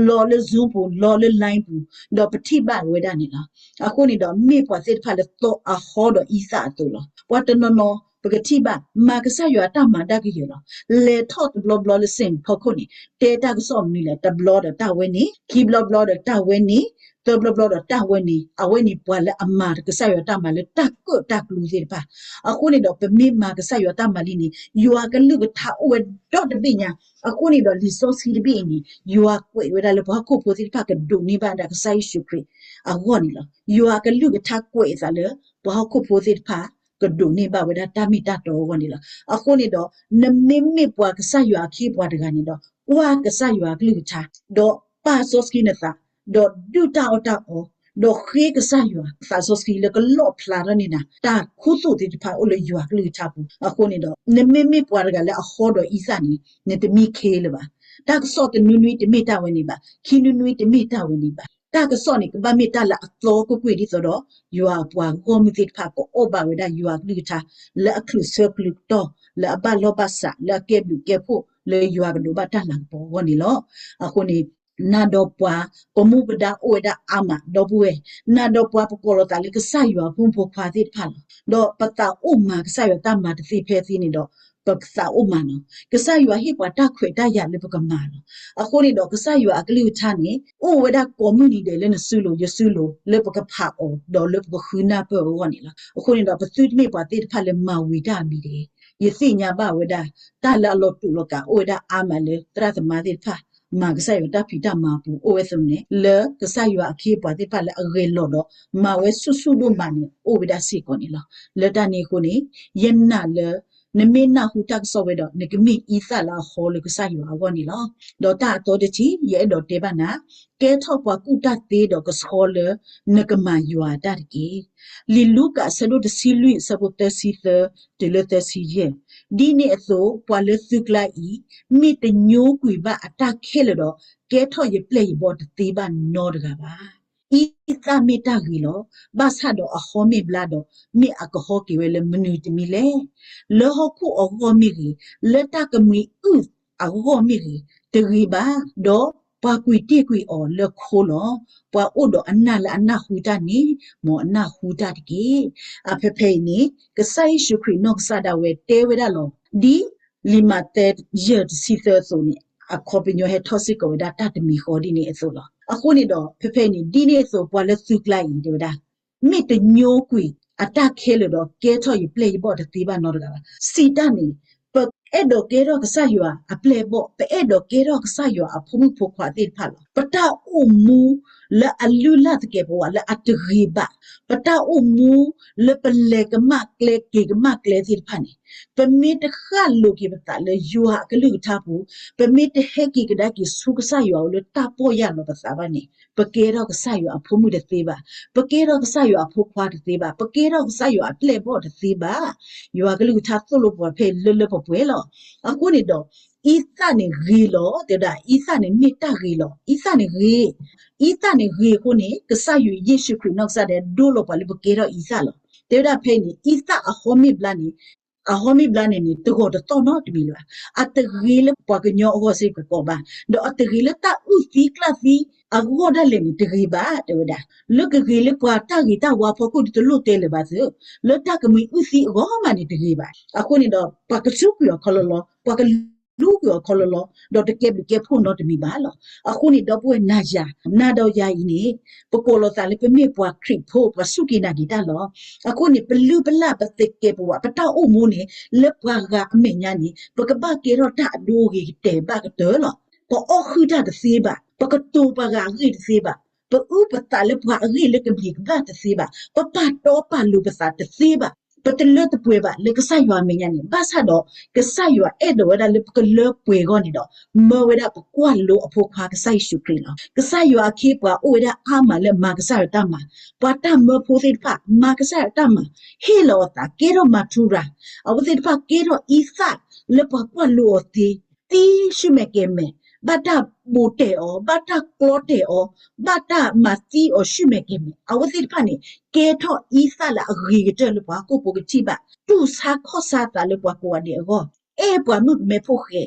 လီၤလၢ Zoom ပူၤ, လီၤလၢ Line ပူၤ, ဒီးပထံၣ်ဘၣ်ဝဲဒၣ်န့ၣ်လီၤ. အဃိန့ၣ်ဒီး မ့ၢ်ပှၤသ့ၣ်တဖၣ်လၢသီအဟီဒီးအံသၣ်အသိးလီၤ. ပှၤတနီၤနီၤ ပကထံၣ်ဘၣ် မၤကစၢ်ယွၤအတၢ်မၤဒၣ်ကယဲၢ်လီၤ. လဲၤထီၣ်တဘျီဘျီလၢစ့ၣ်ဖီခိၣ်န့ၣ် တဲတၢ်ကစီၣ်မနုၤလဲၣ်, တဘျီဒီးတၢ်ဝဲန့ၣ်, ခံဘျီဘျီဒီးတၢ်ဝဲန့ၣ်, သၢဘျီဘျီဒီးတၢ်ဝဲန့ၣ်, အဝဲန့ၣ်ပှၤလၢအမၤကစၢ်ယွၤတၢ်မၤလၢတၢ်ကၢၣ်တၢ်ကျူသ့ၣ်တဖၣ်. အဃိန့ၣ်ဒီး ပမ့ၢ်မၤကစၢ်ယွၤတၢ်မၤလံန့ၣ် ယွၤကလုၢ်ကထါအိၣ်ဝဲဒီတဘ့ၣ်ညါ. အဃိန့ၣ်ဒီး လံာ်စီဆှံတဘ့ၣ်အံၤန့ၣ် ယွၤကွဲးဝဲဒၣ်လၢပှၤဟီၣ်ခိၣ်ဖိသ့ၣ်တဖၣ်ကဒိးန့ၢ်ဘၣ်ဒၣ်ကစၢ်ယ့ၣ်ၡူးခရံာ်အဂီၢ်န့ၣ်လီၤ. ယွၤကလုၢ်ကထါကွဲးအသးလၢ ပှၤဟီၣ်ခိၣ်ဖိသ့ၣ်တဖၣ် ကဒိးန့ၢ်ဘၣ်ဝဲဒၣ်တၢ်မ့ၢ်တၢ်တီအဂီၢ်န့ၣ်လီၤ. အဃိန့ၣ်ဒီး နမ့မ့ၢ်ပှၤကစၢ်ယွၤအခ့အပှၤတဂၤန့ၣ်ဒီး ကွၢ်ကစၢ်ယွၤအကလုၢ်ကထါ, ဒီးပာ်စီဆှံနသး, ဒီးဒုၣ်တၢ်အီၣ်တၢ်အီ, ဒီးဃ့ကစၢ်ယွၤသးစီဆှံလၢကလီၣ်ဖျါထီၣ်န့ၢ်နၤ တၢ်ခူသူၣ်သ့ၣ်တဖၣ်အိၣ်လၢယွၤအကလုၢ်ကထါပူၤ. အဃိန့ၣ်ဒီး နမ့မ့ၢ်ပှၤတဂၤလၢအဟီဒီးအံသၣ်န့ၣ် နတမံခ့လၢၤဘၣ်. တၢ်ကစီၣ်တနွံနွံတမ့ၢ်တၢ်ဝဲန့ၣ်ဘၣ်, ခံနွံနွံတမ့ၢ်တၢ်ဝဲန့ၣ်ဘၣ်. တၢ်ကစီၣ်န့ၣ် ကဘၣ်မ့ၢ်တၢ်လၢအသီကွ့ၢ်ကွ့ၢ် ဒ်သိးဒီး ယွၤအပှၤဂီၢ်မုၢ်သ့ၣ်တဖၣ် ကအီၣ်ဘၣ်ဝဲဒၣ်ယွၤအကလုၢ်ကထါ လၢအချုးဆၢချုးကတီၢ်, လၢအဘၣ်လီၢ်ဘၣ်စး, လၢအကဲဘျုးကဲဖှိၣ်, လၢယွၤကဒိးဘၣ်တၢ်လၤကပီၤအဂီၢ်န့ၣ်လီၤ. အဃိန့ၣ် နၤဒီးပှၤ ပမူပဒါအိၣ်ဝဲဒၣ်အါမး ဒီပုၢ်ဝဲၢ်, နၤဒီးပှၤပကိးလီၤသးလၢကစၢ်ယွၤအဖိမုၣ်ဖိခွါသ့ၣ်တဖၣ်လီၤ. ဒီးပသးအိၣ်မၤကစၢ်ယွၤတၢ်မၤတသ့ဖဲသ့န့ၣ်ဒီး ပသးအိၣ်မၤနီၤ. ကစၢ်ယွၤဟ့ၣ်ပှၤတၢ်ခွဲးတၢ်ယာ်လၢပကမၤလီၤ. အဃိန့ၣ်ဒီး ကစၢ်ယွၤအကလုၢ်ကထါန့ၣ် အိၣ်ဝဲဒၣ်ကိးမုၢ်နံၤဒဲးလၢနစုလိၤ ယစုလိၤ လၢပကဖးအီၤ ဒီးလၢပကဃုနၢ်ပၢၢ်အဂီၢ်န့ၣ်လီၤ. အဃိန့ၣ်ဒီး ပသုတမ့ၢ်ပှၤသ့ၣ်တဖၣ်လၢမၤဝံၤတၢ်အမံၤတဂ့ၤ. ယသ့ၣ်ညါဘၣ်ဝဲဒၣ် တၢ်လၢအလီၤတူာ်လီၤကာ်အိၣ်ဝဲဒၣ်အါမးလၢသရၣ်သမါသ့ၣ်တဖၣ် မၤကစၢ်ယွၤတၢ်ဖံးတၢ်မၤအပူၤ အိၣ်ဝဲသ့န့ၣ် လၢကစၢ်ယွၤအခ့အပှၤသ့ၣ်တဖၣ်လၢအဂဲၤလီၤဒီး မၤဝဲဆူၣ်ဆူၣ်ဒိၣ်မးန့ၣ် အိၣ်ဝဲဒၣ်စ့ၢ်ကီးန့ၣ်လီၤ. လၢတၢ်န့ၣ်အဃိန့ၣ် ယနာ်လၢ နမ့ၢ်နၢ်ဟူတၢ်ကစီၣ်ဝဲဒီး နကမ့ၢ်အံသၣ်လၢအဟီလၢကစၢ်ယွၤအဂီၢ်န့ၣ်လီၤ. ဒီးတၢ်အသီတထံၣ် ယအဲၣ်ဒိးတဲဘၣ်နၤ, ကဲထီၣ်ပှၤကူၣ်တၢ်သ့ဒီးကဆှီလၢနကမၤယွၤအတၢ်တက့ၢ်. လံာ်လူၤကၣ်အဆၢဒိၣ်တဆံလွံၢ်အဆၢဖိသၢဆံသၢ တုၤလၢသၢဆံယဲၢ်, ဒ်န့ၣ်အသိး ပှၤလၢသုကျါအံၤ မ့ၢ်တညိကွံာ်ဘၣ်အတၢ်ခဲလၢာ်ဒီး ကဲထီၣ်ယပျဲၢ်ယဘီၣ်တသ့ဘၣ်နီတဂၤဘၣ်. အံသၣ်မ့ၢ်တၢ်ဂ့ၤလီၤ. ဘၣ်ဆၣ်ဒီးအဟီမ့ၢ်ဘျါဒီး မ့ၢ်အကဟီက့ၤဝဲလၢမနုၤတမံၤလဲၣ်. လၢဟီၣ်ခိၣ်အဂီၢ်မ့ၢ်ဂ့ၤ, လၢတၢ်ကမှံၤအုၣ်အဂီၢ်မ့ၢ်ဂ့ၤ, တဂ့ၤဘၣ်, ဒီးပှၤကွံာ်တ့ၢ်ကွံာ်အီၤလၢခိလီၤ. ပှၤအိၣ်ဒီးအနၢ်လၢအနၢ်ဟူတၢ်န့ၣ် မ်အနၢ်ဟူတၢ်တက့ၢ်. အဖဲဖဲအံၤန့ၣ် ကစၢ်ယ့ၣ်ၡူးခရံာ်နီၢ်ကစၢ်ဒၣ်ဝဲတဲဝဲဒၣ်လီၤ. ဒ်လံာ်မးသဲယဲၢ်တဆံသၢအသိးန့ၣ် အခီပညီဟဲထီၣ်စ့ၢ်ကီးဝဲဒၣ်တၢ်တမံၤဃီဒ်န့ၣ်အသိးလီၤ. အဃိန့ၣ်ဒီး ဖဲဖဲအံၤန့ၣ် ဒ်န့ၣ်အသိး ပှၤလၢသုကျါအံၤ တဲဝဲဒၣ် မ့ၢ်တညိကွံာ်အတၢ်ခဲလၢာ်ဒီး ကဲထီၣ်ယပျဲၢ်ယဘီၣ်တသ့ဘၣ်နီတဂၤဘၣ်. စံးတၢ်န့ၣ် ပအဲၣ်ဒိးကဲထီၣ်ကစၢ်ယွၤအပျဲၢ်ဘီၣ်, ပအဲၣ်ဒိးကဲထီၣ်ကစၢ်ယွၤအဖိမုၣ်ဖိခွါသ့ၣ်တဖၣ်လီၤ. ပတၢ်အိၣ်မူလၢအလုၢ်အလၢ်သကဲာ်ပဝးလၢအတဂ့ၤဘၣ်, ပတၢ်အိၣ်မူလၢပလဲၤကမၣ်ကျဲက့ၤကမၣ်ကျဲသ့ၣ်တဖၣ်န့ၣ် ပမ့ၢ်တဃၣ်လိၤက့ၤပသးလၢယွၤအကလုၢ်ကထါပူၤ, ပမ့ၢ်တဟဲက့ၤကဒါက့ၤဆူကစၢ်ယွၤအအိၣ်လၢတၢ်ပီၢ်ယၢ်လီၤပသးဘၣ်န့ၣ် ပကဲထီၣ်ကစၢ်ယွၤအဖိမုၣ်တသ့ဘၣ်, ပကဲထီၣ်ကစၢ်ယွၤအဖိခွါတသ့ဘၣ်, ပကဲထီၣ်ကစၢ်ယွၤအပျဲၢ်ဘီၣ်တသ့ဘၣ်. ယွၤကလုၢ်ကထါသိၣ်လိပှၤဖဲအံၤလၢလၢပှဲၤပှဲၤလီၤ. အဃိန့ၣ်ဒီး အံသၣ်န့ၣ်ဂ့ၤလီၤ, တဲဝဲဒၣ် အံသၣ်န့ၣ်မ့ၢ်တၢ်ဂ့ၤလီၤ. အံသၣ်န့ၣ်ဂ့ၤ, အံသၣ်န့ၣ်ဂ့ၤအဃိန့ၣ် ကစၢ်ယ့ၣ်ၡူးခရံာ်နီၢ်ကစၢ်ဒၣ်ဝဲဒိၣ်လီၤပှၤလၢပကဲထီၣ်အံသၣ်လီၤ. တဲဝဲဒၣ်ဖဲအံၤန့ၣ် အံသၣ်အဟီမ့ၢ်ဘျါန့ၣ်, အဟီမ့ၢ်ဘျါန့ၣ်န့ၣ် တဂီၤတသီၣ်နီတမံၤလၢၤဘၣ်. အတဂ့ၤလၢပှၤကညီအဂီၢ်စ့ၢ်ကီးဘၣ်, ဒီးအတဂ့ၤလၢတၢ်အုၣ်သံကျၣ်သံအဂီၢ်ဒၣ်လဲာ်န့ၣ်တဂ့ၤဘၣ် တဲဝဲဒၣ်. လၢကဂ့ၤလၢပှၤတၢ်ဂ့ၤတၢ်ဝါဖီခိၣ်ဒ်တလိၣ်တဲလၢၤဘၣ်သ့ၣ်, လၢတၢ်ကမှံၤအုၣ်သံအဂီၢ်မးန့ၣ်တဂ့ၤဘၣ်. အဃိန့ၣ်ဒီး ပှၤကစူးကွံာ်အီၤခီလီၤလီၤ, ပှၤကလူကွံာ်အီၤခီလီၤလီၤ, ဒီးတကဲဘျုးကဲဖှိၣ်နီတမံၤဘၣ်လီၤ. အဃိန့ၣ် ဒီပုၢ်ဝဲၢ်နၤယၤ, နၤဒီးယၤအံၤန့ၣ် ပကိးလီၤသးလၢပမ့ၢ်ပှၤခရံာ်ဖိ ပှၤစူၢ်က့ၤနာ်က့ၤတၢ်လီၤ. အဃိန့ၣ် ပလုၢ်ပလၢ်ပသကဲာ်ပဝး ပတၢ်အိၣ်မူန့ၣ် လၢပှၤဂၤအမဲာ်ညါန့ၣ် ပကဘၣ်ကဲထီၣ်တၢ်အဒိအဂ့ၤကတဲာ်ဘၣ်ကတၢၢ်လီၤ. ပအီၣ်ဃုာ်တၢ်တသ့ဘၣ်, ပကတိၤပှၤဂၤအဂ့ၢ်တသ့ဘၣ်, ပအုၣ်ပသးလၢပှၤအဂ့ၢ်လၢကမံၤကဘၣ်တသ့ဘၣ်, ပပာ်တီပာ်လိၤပသးတသ့ဘၣ်, ပတလၢတပှဲၤဘၣ်လၢကစၢ်ယွၤအမဲာ်ညါန့ၣ်, ဘၣ်ဆၣ်ဒီး ကစၢ်ယွၤအဲၣ်ဒိးဝဲဒၣ်လၢပကလၢပှဲၤအဂီၢ်န့ၣ်ဒီး မၢဝဲဒၣ်ပကွၢ်လိအဖိခွါကစၢ်ယ့ၣ်ၡူးခရံာ်လီၤ. ကစၢ်ယွၤအခ့အပှၤအိၣ်ဝဲဒၣ်အါမးလၢအမၤကစၢ်ယွၤတၢ်မၤ, ပှၤတၢ်မၢဖိသ့ၣ်တဖၣ် မၤကစၢ်ယွၤတၢ်မၤ, ဟ့ၣ်လီၤအသး ကဲထီၣ်မၤထူရၤ, အဝဲသ့ၣ်တဖၣ်ကဲထီၣ်အံသၣ်လၢပှၤကွၢ်လိအီၤသ့, သံဆူၣ်မဲာ်ကဲၤမဲာ်, ဘၣ်တၢ်ဘိးတဲာ်အီၤ, ဘၣ်တၢ်ကျီတဲာ်အီၤ, ဘၣ်တၢ်မၤသံအီၤဆူၣ်မဲာ်ကဲၤမဲာ်, အဝဲသ့ၣ်တဖၣ်န့ၣ် ကဲထီၣ်အံသၣ်လၢအဂ့ၤကတၢၢ်လၢပှၤဟီၣ်ခိၣ်ဖိကထံၣ်ဘၣ်, တူၢ်ဆါခီၣ်ဆါသးလၢပှၤကိးဂၤဒဲးအဂီၢ်, အဲၣ်ပှၤမုၣ်ကမဲဖိဃဲ,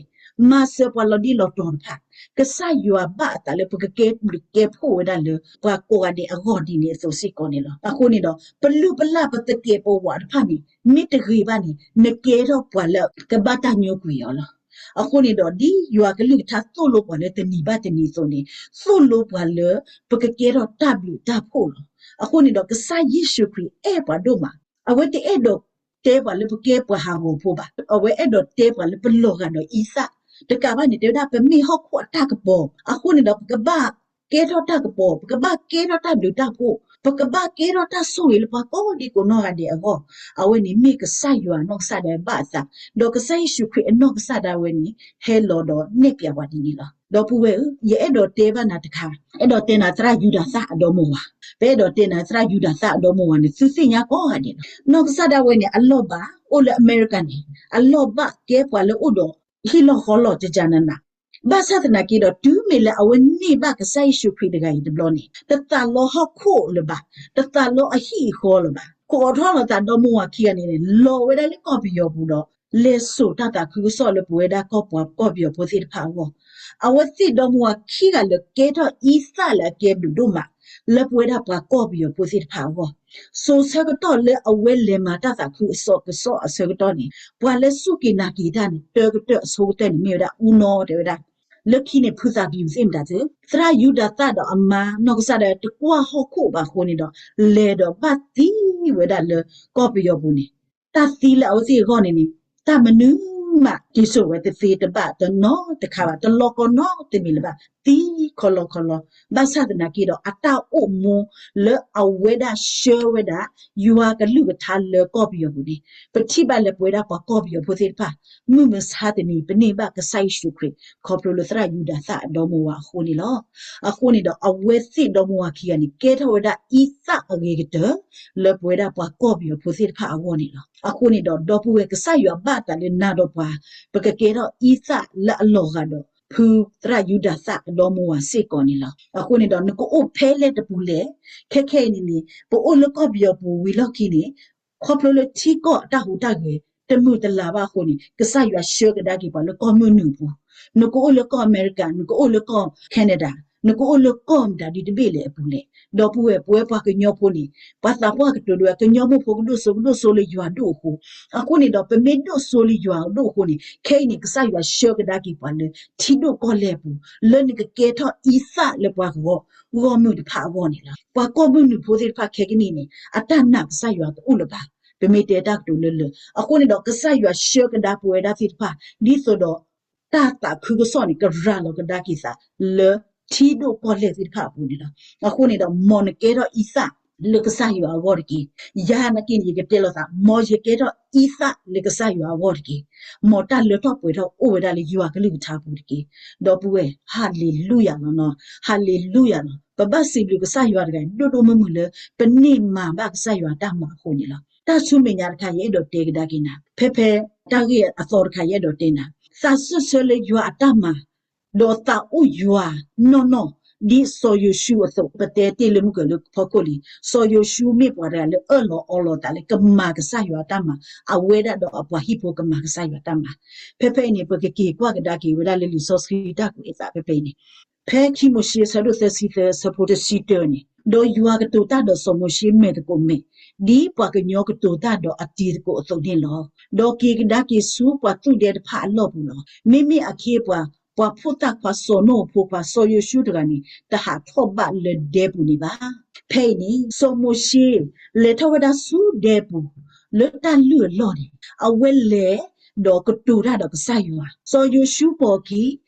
မၤစၢၤပှၤလီၤဒံၣ်လီၤတီၤတဖၣ်, ကစၢ်ယွၤဘၣ်အသးလၢပကကဲဘျုးကဲဖှိၣ်ဝဲဒၣ်လၢ ပှၤကိးဂၤဒဲးအဂီၢ်ဒ်န့ၣ်အသိးစ့ၢ်ကီးန့ၣ်လီၤ. အဃိန့ၣ်ဒီး ပလုၢ်ပလၢ်ပသကဲာ်ပဝးတဖၣ်န့ၣ် မ့ၢ်တဂ့ၤဘၣ်န့ၣ် နကဲထီၣ်ပှၤလၢကဘၣ်တၢ်ညိကွံာ်အီၤလီၤ. အဃိန့ၣ်ဒီး ဒ်ယွၤကလုၢ်ကထါသိၣ်လိပှၤလၢတနံၤဘၣ်တနံၤအသိးန့ၣ် သိၣ်လိပှၤလၢ ပကကဲထီၣ်တၢ်ဘျုးတၢ်ဖှိၣ်လီၤ. အဃိန့ၣ်ဒီး ကစၢ်ယ့ၣ်ၡူးခရံာ်အဲၣ်ပှၤဒိၣ်မး, အဝဲတအဲၣ်ဒိးတဲပှၤလၢပကဲပှၤဟးဂီၤဖိဘၣ်, အဝဲအဲၣ်ဒိးတဲပှၤလၢပလီၤဂာ်ဒီးအံသၣ်, တကးဘၣ်န့ၣ် တဲဝဲဒၣ်ပမ့ၢ်ဟီၣ်ခိၣ်အတၢ်ကပီၤ, အဃိန့ၣ်ဒီး ပကဘၣ်ကဲထီၣ်တၢ်ကပီၤ, ပကဘၣ်ကဲထီၣ်တၢ်ဘျုးတၢ်ဖှိၣ်, ပကဘၣ်ကဲထီၣ်တၢ်ဆိၣ်ဂ့ၤလၢပှၤကိးဒံကိးနီၢ်ဂၤဒဲးအဂီၢ်, အဝဲန့ၣ်မ့ၢ်ကစၢ်ယွၤနီၢ်ကစၢ်ဒၣ်ဝဲဘၣ်အသး, ဒီးကစၢ်ယ့ၣ်ၡူးခရံာ်အနီၢ်ကစၢ်ဒၣ်ဝဲန့ၣ် ဟဲလီၤဒီးနဲၣ်ပျးပှၤဒ်န့ၣ်လီၤ. ဒီပုၢ်ဝဲၢ်ဧၢ, ယအဲၣ်ဒိးတဲဘၣ်နၤတခါ, အဲၣ်ဒိးတဲနၤသရၣ်ယူဒၤသၣ်အဒီမိၢ်ဝၤ, ပအဲၣ်ဒိးတဲနၤသရၣ်ယူဒၤသၣ်အဒီမိၢ်ဝၤန့ၣ် သုသ့ၣ်ညါကိးဂၤဒဲးလီၤ. နီၢ်ကစၢ်ဒၣ်ဝဲန့ၣ် အလီၢ်ဘၣ်, အိၣ်လၢအမဲရကၤန့ၣ် အလီၢ်ဘၣ်ကဲပှၤလၢအိၣ်ဒီးဟံၣ်လီၢ်ဃီလီၢ်ကကနနၤ, ဘၣ်ဆၣ်သနာ်က့ဒီး တုၤမ့ၢ်လၢအဝဲန့ၢ်ဘၣ်ကစၢ်ယ့ၣ်ၡူးခရံာ်တဂၤအံၤတဘျီန့ၣ် တသးလီဟီၣ်ခိၣ်လၢၤဘၣ်, တသးလီအဟံၣ်အဃီလၢၤဘၣ်, ကိးထီၣ်လီၤသးဒီမိၢ်ဝၤခံဂၤန့ၣ်န့ၣ် လီၤဝဲဒၣ်လၢကီၢ်ပယီၤပူၤဒီး လဲၤစိာ်တၢ်သးခုကစီၣ်လၢပဝဲဒၣ်ကီၢ်ပှၤကီၢ်ပယီၤဖိသ့ၣ်တဖၣ်အဂီၢ်, အဝဲသ့ၣ်ဒီမိၢ်ဝၤခံဂၤလၢာ်ကဲထီၣ်အံသၣ်လၢအကဲဘျုးဒိၣ်မး လၢပဝဲဒၣ်ပှၤကီၢ်ပယီၤဖိသ့ၣ်တဖၣ်အဂီၢ်, စိၤဆၢကတီၢ်လၢအဝဲလဲၤမၤတၢ်သးခုကစီၣ်အဆၢကတီၢ်န့ၣ် ပှၤလၢစူၢ်က့ၤနာ်က့ၤတၢ်န့ၣ် တၢကတၢၢ်အဆိကတၢၢ်န့ၣ် မ့ၢ်ဝဲဒၣ်အူနီၢ်တဲဝဲဒၣ်, လၢခံန့ၣ် ဖုသးပယိၤသ့ၣ်မတၤသ့, သရၣ်ယူဒၤသၣ်ဒီးအမါနီၢ်ကစၢ်ဒၣ်တကွၢ်ဟီၣ်ခိၣ်ဘၣ်အဃိန့ၣ်ဒီး လဲၤဒီးဘၣ်သံဝဲဒၣ်လၢကီၢ်ပယီၤပူၤန့ၣ်, တၢ်သံလၢအဝဲသ့ၣ်အဂီၢ်န့ၣ်န့ၣ် တၢ်မနုၤ မ့ၢ်က့ၤစိာ်ဝဲတသ့တဘၣ်တနီတခါဘၣ်, တလီၤကီနီတမံၤလၢၤဘၣ်, သံခီလီခီလီ, ဘၣ်ဆၣ်သနာ်က့ဒီး အတၢ်အိၣ်မူလၢအဝဲဒၣ်ဆှၢဝဲဒၣ် ယွၤကလုၢ်ကထါလၢကီၢ်ပယီၤပူၤန့ၣ်, ပထံၣ်ဘၣ်လၢပဝဲဒၣ်ပှၤကီၢ်ပယီၤဖိသ့ၣ်တဖၣ် မုၢ်မဆါတနံၤ ပန့ၢ်ဘၣ်ကစၢ်ယ့ၣ်ၡူးခရံာ် ခီဖျိလၢသရၣ်ယူဒၤသၣ်အဒီမါဝၤအဃိန့ၣ်လီၤ. အဃိန့ၣ်ဒီး အဝဲသ့ၣ်ဒီမါဝၤခံဂၤန့ၣ် ကဲထီၣ်ဝဲဒၣ်အံသၣ်အဂ့ၤကတၢၢ် လၢပဝဲဒၣ်ပှၤကီၢ်ပယီၤဖိသ့ၣ်တဖၣ်အဂီၢ်န့ၣ်လီၤ. အဃိန့ၣ်ဒီး ဒီပုၢ်ဝဲၢ် ကစၢ်ယွၤဘၣ်သးလၢနၤဒီးပှၤ ပကကဲထီၣ်အံသၣ်လၢအလီၤဂာ်ဒီး ဖုသရၣ်ယူဒၤသၣ်အဒီမါဝၤစ့ၢ်ကီးန့ၣ်လီၤ. အဃိန့ၣ်ဒီး နကအိၣ်ဖဲလဲၣ်တပူၤလဲၣ်, ခဲခဲအံၤန့ၣ်န့ၣ် ပအိၣ်လၢကီၢ်ပယီၤပူၤဝံၤလီၢ်ခံန့ၣ် ခီဖျိလၢထံကီၢ်အတၢ်ဟူးတၢ်ဂဲၤ တမုာ်တလၤဘၣ်အဃိန့ၣ် ကစၢ်ယွၤဆှၢကဒါက့ၤပှၤလၢကီၢ်မုၢ်နုာ်အပူၤ, နကအိၣ်လၢကီၢ်အမဲရကၤ, နကအိၣ်လၢကီၢ် Canada, နကအိၣ်လၢကီၢ်မတၤဒ်တဘ့ၣ်လဲၣ်အပူၤလဲၣ်, ဒီပုၢ်ဝဲၢ် ပဝဲပှၤကညီဖိန့ၣ် ပှၤသးပှၢ်ကတိၤဒိဝဲ ကညီဖိဖိကဒိၣ်စိကဒိၣ်စိလၢယွၤဒိၣ်အဃိ, အဃိန့ၣ်ဒီး ပမ့ၢ်ဒိၣ်စိလၢယွၤဒိၣ်အဃိန့ၣ် ခဲအံၤန့ၣ် ကစၢ်ယွၤဆှၢကဒါက့ၤပှၤလၢထံဒိၣ်ကီၢ်လဲၢ်အပူၤ လၢနကကဲထီၣ်အံသၣ်လၢပှၤဂီၢ်မုၢ်တဖၣ်အဂီၢ်န့ၣ်လီၤ. ပှၤကီၢ်မုၢ်နုာ်ဖိသ့ၣ်တဖၣ်ခဲကနံၣ်န့ၣ် အတၢ်နာ်ကစၢ်ယွၤတအိၣ်လၢၤဘၣ်, ပမ့ၢ်တဲတၢ်ကတိၤလၢလၢာ်, အဃိန့ၣ်ဒီး ကစၢ်ယွၤဆှၢကဒါပဝဲဒၣ်သ့ၣ်တဖၣ် ဒ်သိးဒီး တၢ်သးခုကစီၣ်န့ၣ် ကရၤလီၤကဒါက့ၤသး လၢထံဒိၣ်ကီၢ်လဲၢ်သ့ၣ်တဖၣ်အပူၤန့ၣ်လီၤ. အဃိန့ၣ်ဒီး မ်နကဲထီၣ်အံသၣ်လၢကစၢ်ယွၤအဂီၢ်တက့ၢ်. ယၤနာ်က့န့ၣ် ယကတဲလိာ်သး မ်ယကဲထီၣ်အံသၣ်လၢကစၢ်ယွၤအဂီၢ်တက့ၢ်. မ်တၢ်လၢထီၣ်ပှဲၤထီၣ်အိၣ်ဝဲဒၣ်လၢယွၤကလုၢ်ကထါအပူၤတက့ၢ်. ဒီပုၢ်ဝဲၢ် ဟၤလ့လူယၤလီၤနီၤ, ဟၤလ့လူယၤလီၤ. ပဘၣ်စံးဘျုးကစၢ်ယွၤတဂၤ ဒိၣ်ဒိၣ်မုၢ်မုၢ်လၢ ပန့ၢ်မၤဘၣ်ကစၢ်ယွၤအတၢ်မၤအဃိန့ၣ်လီၤ. တၢ်ဆူမဲာ်ညါတခါ ယအဲၣ်ဒိးတဲကဒါက့ၤနၤ, ဖဲဖဲတၢ်ဂ့ၢ်အသီတခါ ယအဲၣ်ဒိးတဲနၤ, သးစၢၢ်ဆၢလၢယွၤအတၢ်မၤ ဒီးသးအိၣ်ယွၤနီၢ်နီၢ်, ဒ်စီၤယိၤၡူအသိး ပတဲတ့ၢ်လၢမုၢ်ကၢၤလၢဖီခိၣ်လံ, စီၤယိၤၡူမ့ၢ်ပှၤတဂၤလၢအၢၣ်လီၤအီလီၤသးလၢကမၤကစၢ်ယွၤအတၢ်မၤ, အဝဲဒၣ်ဒီးအပှၤဟံၣ်ဖိကမၤကစၢ်ယွၤအတၢ်မၤ. ဖဲဖဲအံၤန့ၣ် ပကက့ၤကွၢ်ကဒါက့ၤဝဲဒၣ်လၢလံာ်စီဆှံတၢ်ကွဲးအသးဖဲဖဲအံၤန့ၣ်, ဖဲခံမိၤၡ့အဆၢဒိၣ်သၢဆံသၢ အဆၢဖိတဆံတၢန့ၣ်, ဒီးယွၤကတိၤတၢ်ဒီးစီၤမိၤၡ့မဲာ်သကိးမဲာ်, ဒ်ပှၤကညီကတိၤတၢ်ဒီးအတံၤသကိးအသိးန့ၣ်လီၤ. ဒီးက့ၤကဒါက့ၤဆူပှၤသူၣ်ဒဲတဖၣ်အလီၢ်ပူၤလီၤ. မ့မ့ၢ်အခ့အပှၤ, ပှၤဖိသၣ်ခွါစီၤနိအဖိခွါ စီၤယိၤၡူတဂၤန့ၣ် တဟးထီၣ်ဘးလၢဒဲပူၤန့ၣ်ဘၣ်. ဖဲအံၤန့ၣ် စီၤမိၤၡ့ လဲၤထီၣ်ဝဲဒၣ်ဆူဒဲပူၤ လၢတၢ်လုၢ်အလီၢ်န့ၣ် အဝဲလဲၤဒီးကတိၤတၢ်ဒီးကစၢ်ယွၤ, စီၤယိၤၡူပိာ်အခံ,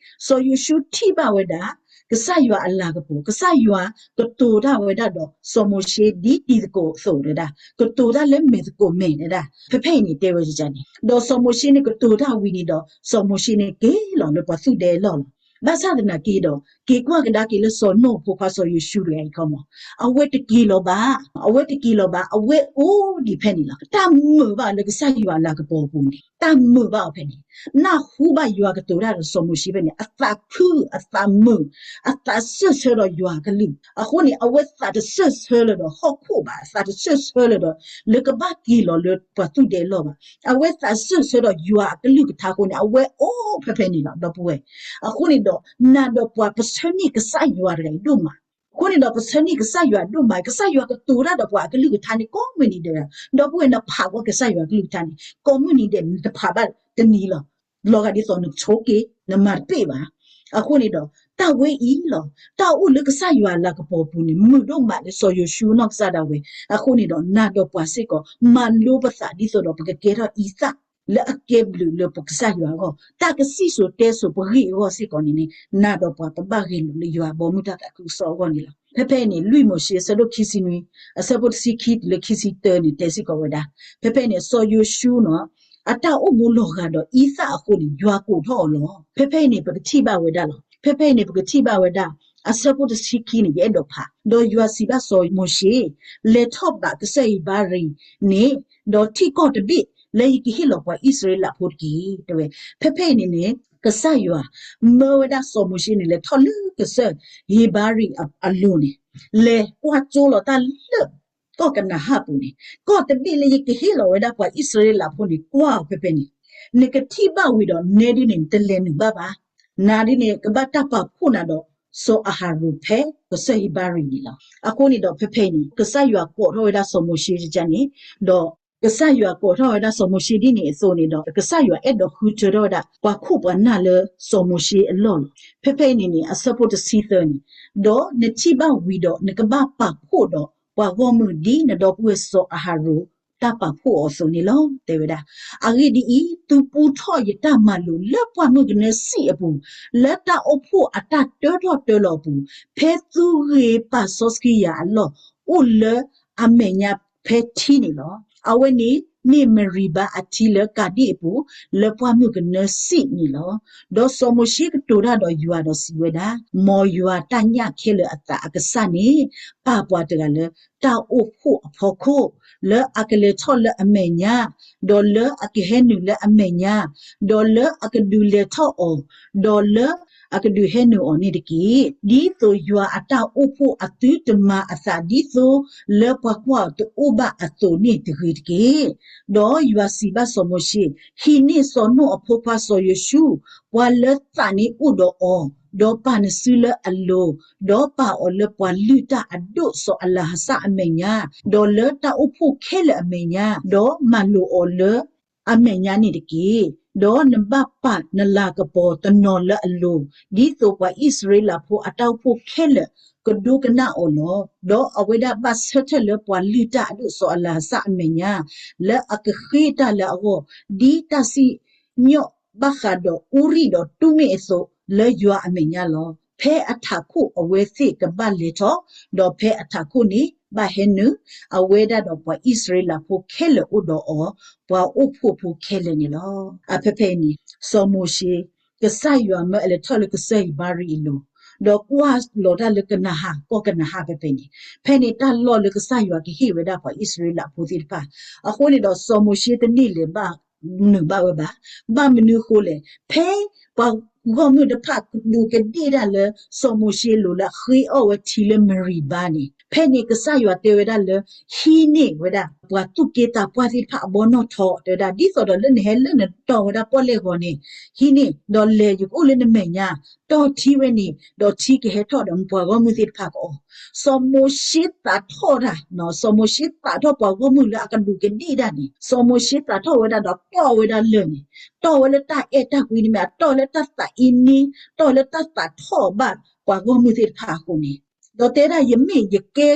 စီၤယိၤၡူထံၣ်ဘၣ်ဝဲဒၣ် ကစၢ်ယွၤအလၤကပီၤ, ကစၢ်ယွၤကတိၤတၢ်ဝဲဒၣ်ဒီးစီၤမိၤၡ့ ဒ်တံၤသကိးအသိးဒၣ်, ကတိၤတၢ်လၢမဲာ်သကိးမဲာ်ဒၣ်, ဖဲဖဲအံၤန့ၣ်တဲဝဲန့ၣ်, ဒီးစီၤမိၤၡ့န့ၣ်ကတိၤတၢ်ဝံၤန့ၣ်ဒီး စီၤမိၤၡ့န့ၣ်က့ၤလီၤလၢပှၤသူၣ်ဒဲအလီၢ်လီၤ. ဘၣ်ဆၣ်သနာ်က့ဒီး က့ၤကွၢ်ကဒါက့ၤလၢစီၤနိအဖိခွါစီၤယိၤၡူတဂၤအံၤခီမး, အဝဲတက့ၤလီၤဘၣ်, အဝဲတက့ၤလီၤဘၣ်, အဝဲအိၣ်ဒံးဖဲန့ၣ်လီၤ. တၢ်မုာ်ဘၣ်လၢကစၢ်ယွၤအလၤကပီၤအပူၤန့ၣ် တၢ်မုာ်ဘၣ်အီၤဖဲန့ၣ်, နၢ်ဟူဘၣ်ယွၤကတိၤတၢ်ဒီးစီၤမိၤၡ့ဖဲန့ၣ် အသးခု အသးမုာ်, အသးစၢၢ်ဆၢဒီးယွၤအကလုၢ်, အဃိန့ၣ် အဝဲသးတစၢၢ်ဆၢလၢၤဒီးဟီၣ်ခိၣ်ဘၣ်, သးတစၢၢ်ဆၢလၢၤဒီး လၢကဘၣ်က့ၤလီၤလၢပှၤသူၣ်ဒဲအလီၢ်ဘၣ်. အဝဲသးစၢၢ်ဆၢဒီးယွၤအကလုၢ်ကထါအဃိန့ၣ် အဝဲအိၣ်ဖဲဖဲန့ၣ်လီၤ ဒီပုၢ်ဝဲၢ်. အဃိန့ၣ်ဒီး နၤဒီးပှၤပဆၢန့ၢ်ကစၢ်ယွၤတဂၤအံၤဒိၣ်မး, အဃိန့ၣ်ဒီးပဆၢန့ၢ်ကစၢ်ယွၤဒိၣ်မး, ကစၢ်ယွၤကတိၤတၢ်ဒီးပှၤအကလုၢ်ကထါန့ၣ် ကိးမုၢ်နံၤဒဲး, ဒီပုၢ်ဝဲၢ် နဖးကွၢ်ကစၢ်ယွၤအကလုၢ်ကထါန့ၣ် ကိးမုၢ်နံၤဒဲး နတဖးဘၣ်တနံၤလီၤ. လီၤဂာ်ဒ်သိးနဆိက့ၤ နမၤတပ့ၢ်ဘၣ်. အဃိန့ၣ်ဒီး တၢ်ဝဲအံၤလီၤ, တၢ်အိၣ်လၢကစၢ်ယွၤအလၤကပီၤအပူၤန့ၣ် မုာ်ဒိၣ်မးလၢစီၤယိၤၡူနီၢ်ကစၢ်ဒၣ်ဝဲ. အဃိန့ၣ်ဒီး နၤဒီးပှၤစ့ၢ်ကီး မၤလိပသးဒ်သိးဒီး ပကကဲထီၣ်အံသၣ်လၢအကဲဘျုးလၢပကစၢ်ယွၤအဂီၢ်, တၢ်ကစံၣ်စိၤတဲစိၤပဂ့ၢ်အဂီၢ်စ့ၢ်ကီးန့ၣ်န့ၣ် နၤဒီးပှၤပဘၣ်ဂဲၤလိာ်လၢယွၤအဘီမုၢ်တၢ်သးခုကစီၣ်အဂီၢ်န့ၣ်လီၤ. ဖဲဖဲအံၤန့ၣ် လွံၢ်မိၤၡ့ အဆၢဒိၣ်ခံဆံနွံ အဆၢဖိတဆံခံတုၤလၢခံဆံတၢန့ၣ် တဲစ့ၢ်ကီးဝဲဒၣ်, ဖဲဖဲအံၤန့ၣ် စီၤယိၤၡူနီၤ အတၢ်အိၣ်မူလီၤဂာ်ဒီးအံသၣ်အဃိန့ၣ် ယွၤကိးထီၣ်အီၤလီၤ. ဖဲဖဲအံၤန့ၣ် ပကထံၣ်ဘၣ်ဝဲဒၣ်လီၤ. ဖဲဖဲအံၤန့ၣ် ပကထံၣ်ဘၣ်ဝဲဒၣ် အဆၢဖိတဆံခံန့ၣ် ယအဲၣ်ဒိးဖး, ဒီးယွၤစံးဘၣ်စီၤမိၤၡ့, လဲၤထီၣ်ဘးကစၢၢ်ဧ့ၤဘြံၤန့ၣ်, ဒီးထံၣ်ကီၢ်တဘ့ၣ် လၢယကဟ့ၣ်လီၤပှၤအံၣ်စရ့လးဖိတက့ၢ် တဲဝဲ. ဖဲဖဲအံၤန့ၣ်န့ၣ် ကစၢ်ယွၤ မၢဝဲဒၣ်စီၤမိၤၡ့န့ၣ် လဲၤထီၣ်လၢကစၢၢ်ဧ့ၤဘြံၤအလိၤန့ၣ်, လဲၤကွၢ်ကၠိလီၤတၢ်လၢ ကီၢ်ကနၤအၣ်ပူၤန့ၣ်, ကီၢ်တဘ့ၣ်လၢယကဟ့ၣ်လီၤဝဲဒၣ်ပှၤအံၣ်စရ့လးဖိန့ၣ် ကွၢ်အီၤဖဲဖဲန့ၣ်, နကထံၣ်ဘၣ်ဝံၤဒီးနဲဒ်န့ၣ် နတလဲၤနုာ်ဘၣ်ဘၣ်. နၤဒ်န့ၣ် ကဘၣ်တၢ်ပာ်ဖှိၣ်နၤဒီးစီၤအၤဟရိၣ်ဖဲကစၢၢ်ဧ့ၤဘြံၤန့ၣ်လီၤ. အဃိန့ၣ်ဒီးဖဲဖဲအံၤန့ၣ် ကစၢ်ယွၤကိးထီၣ်ဝဲဒၣ်စီၤမိၤၡ့တကန့ၣ်, ဒီး ကစၢ်ယွၤကိးထီၣ်ဝဲဒၣ်စီၤမိၤၡ့ဒ်န့ၣ်အသိးန့ၣ်ဒီး ကစၢ်ယွၤအဲၣ်ဒိးဃုထၢထီၣ်ဝဲဒၣ် ပှၤခိၣ်ပှၤနၢ်လၢစီၤမိၤၡ့အလီၢ်လီၤ. ဖဲဖဲအံၤန့ၣ်န့ၣ် အဆၢဖိတဆံသၢန့ၣ်, ဒီးနထံၣ်ဘၣ်ဝံၤဒီး နကဘၣ်ပာ်ဖှိၣ်ဒီးပှၤဂီၢ်မုၢ်ဒ်နဒီပုၢ်ဝဲၢ်စီၤအၤဟရိၣ် တၢ်ပာ်ဖှိၣ်အီၤအသိးန့ၣ်လီၤ တဲဝဲဒၣ်. အဂ့ၢ်ဒ်အံၤ, သုပူထီၣ်ယတၢ်မၤလိာ်လၢပှၢ်မုၢ်ကနၢစံၣ်အပူၤ, လၢတၢ်အိၣ်ဖှိၣ်အတၢ်တၢထီၣ်တၢလီၤအပူၤ, ဖဲသုဂ့ၤပာ်စီဆှံယၤအလီၢ်, အိၣ်လၢအမဲာ်ညါဖဲထံန့ၣ်လီၤ. အဝဲန့ၣ်မ့ၢ်မရံၤဘါအထံလၢကၤဒံၣ်အပူၤ, လၢပှၢ်မုၢ်ကနၢစံၣ်န့ၣ်လီၤ. ဒီးစီၤမိၤၡ့ကတိၤတၢ်ဒီးယွၤဒီးစံးဝဲဒၣ်, မ်ယွၤတၢ်ညၣ်ခဲလၢာ်အသးအကစၢ်န့ၣ် ပာ်ပှၤတဂၤလၢတၢ်အိၣ်ဖှိၣ်အဖီခိၣ်, လၢအကလဲၤထီၣ်လၢအမဲာ်ညါ, ဒီးလၢအကဟဲနုာ်လၢအမဲာ်ညါ, ဒီးလၢအကဒုးလဲၤထီၣ်အီၤ, ဒီးလၢအကဒုးဟဲနုာ်အီၤန့ၣ်တက့ၢ်. ဒ်သိးယွၤအတၢ်အိၣ်ဖှိၣ်အသုတမၤအသးဒ်သိးလၢပှၤကွၢ်အီၤတအိၣ်ဘၣ်အသိးန့ၣ်တဂ့ၤတက့ၢ်. ဒီးယွၤစံးဘၣ်စီၤမိၤၡ့, ဟံးန့ၢ်စီၤနိၣ်အဖိခွါစီၤယိၤၡူ, ပှၤလၢသးန့ၣ်အိၣ်ဒီးအီၤ, ဒီးပာ်နစုလၢအလိၤ, ဒီးပာ်အီၤလၢပှၤလုၢ်တၢ်အဒိၣ်စီၤအလၤဟစၢ်အမဲာ်ညါ, ဒီးလၢတၢ်အိၣ်ဖှိၣ်ခဲလၢာ်အမဲာ်ညါ, ဒီးမၤလိာ်အီၤလၢ အမဲာ်ညါန့ၣ်တက့ၢ်. ဒီးနဘၣ်ပာ်နလၤကပီၤတနီၤလၢအလိၤ, ဒ်သိးပှၤအံၣ်စရ့လးဖိအတၢ်အိၣ်ဖှိၣ်ခဲလၢာ်ကဒိကနၣ်အီၤလီၤ. ဒီးအဝဲဒၣ်ဘၣ်ဆၢထၢၣ်လၢပှၤလုၢ်တၢ်အဒိၣ်စီၤအလၤဟစၢ်အမဲာ်ညါ, လၢအကဃ့တၢ်လၢအဂီၢ်, ဒ်တၢ်စံၣ်ညီၣ်ဘၣ်ဃးဒီးအူရံၣ်ဒီးတူမံၣ်အသိးလၢယွၤအမဲာ်ညါလီၤ. ဖဲအထးခိၣ်အဝဲသ့ၣ်ကဘၣ်လဲၤထီၣ်, ဒီးဖဲအထးခိၣ်န့ၣ်ဘၣ်ဟဲနုာ်, အဝဲဒၣ်ဒီးပှၤအံၣ်စရ့လးဖိခဲလၢာ်အိၣ်ဒီးအီၤ, ပှၤအိၣ်ဖှိၣ်ဖိခဲလၢာ်န့ၣ်လီၤ. အဖဲဖဲအံၤန့ၣ် စီၤမိၤၡ့ ကစၢ်ယွၤမၢအလဲၤထီၣ်လၢကစၢၢ်အံၤဘါရံအလိၤ, ဒီးကွၢ်လီၤတၢ်လၢကနၤဧၣ်, ကီၢ်ကနၤဧၣ်ဖဲဖဲန့ၣ်, ဖဲန့ၣ်တၢ်လီၢ်လၢကစၢ်ယွၤကဟ့ၣ်ဝဲဒၣ်ပှၤအံၣ်စရ့လးဖိသ့ၣ်တဖၣ်, အဃိန့ၣ်ဒီးစီၤမိၤၡ့တန့ၢ်လဲၤဘၣ်နုာ်ဘၣ်ဝဲဘၣ်. ဘၣ်မနုၤအဃိလဲၣ်, ဖဲပှၤဂီၢ်မုၢ်တဖၣ်ကဒူးကဒ့ၣ်တၢ်လၢ စီၤမိၤၡ့လိၤလၢအဃ့အီၣ်ဝဲထံလၢမရံၤဘါန့ၣ်, ဖဲန့ၣ်ကစၢ်ယွၤတဲဝဲဒၣ်လၢ ဟံးန့ၢ်ဝဲဒၣ် ပှၤသူၣ်က့သးပှၢ်သ့ၣ်တဖၣ်အဘီနီၣ်ထီ တဲဝဲဒၣ်, ဒ်သိးဒီးလၢနဟဲလၢနတီၢ်ဝဲဒၣ်ပီၣ်လဲၣ်ဂီၤန့ၣ်, ဟံးန့ၢ်, ဒီးလဲၤယကအိၣ်လၢနမဲာ်ညါ, တီၢ်ထံဝဲန့ၣ်, ဒီးထံကဟဲထီၣ်ဒီးပှၤဂီၢ်မုၢ်သ့ၣ်တဖၣ်ကအီၣ်. စီၤမိၤၡ့သးထီၣ်တၢ်, စီၤမိၤၡ့သးထီၣ်ပှၤဂီၢ်မုၢ်လၢအကဒူးကဒ့ၣ်တၢ်န့ၣ်, စီၤမိၤၡ့သးထီၣ်ဝဲဒၣ်ဒီးတီၢ်ဝဲဒၣ်လၢၢ်န့ၣ်, တီၢ်ဝဲလၢတၢ်အဲၣ်တၢ်ကွံန့ၣ်မ့ၢ် အတီၢ်လၢတၢ်သးအံၤန့ၣ်, တီၢ်လၢတၢ်သးထီၣ်ဘၣ်ပှၤဂီၢ်မုၢ်သ့ၣ်တဖၣ်အဃိန့ၣ်, ဒီးတဲဒၣ်ယမ့ၢ်ယကဲ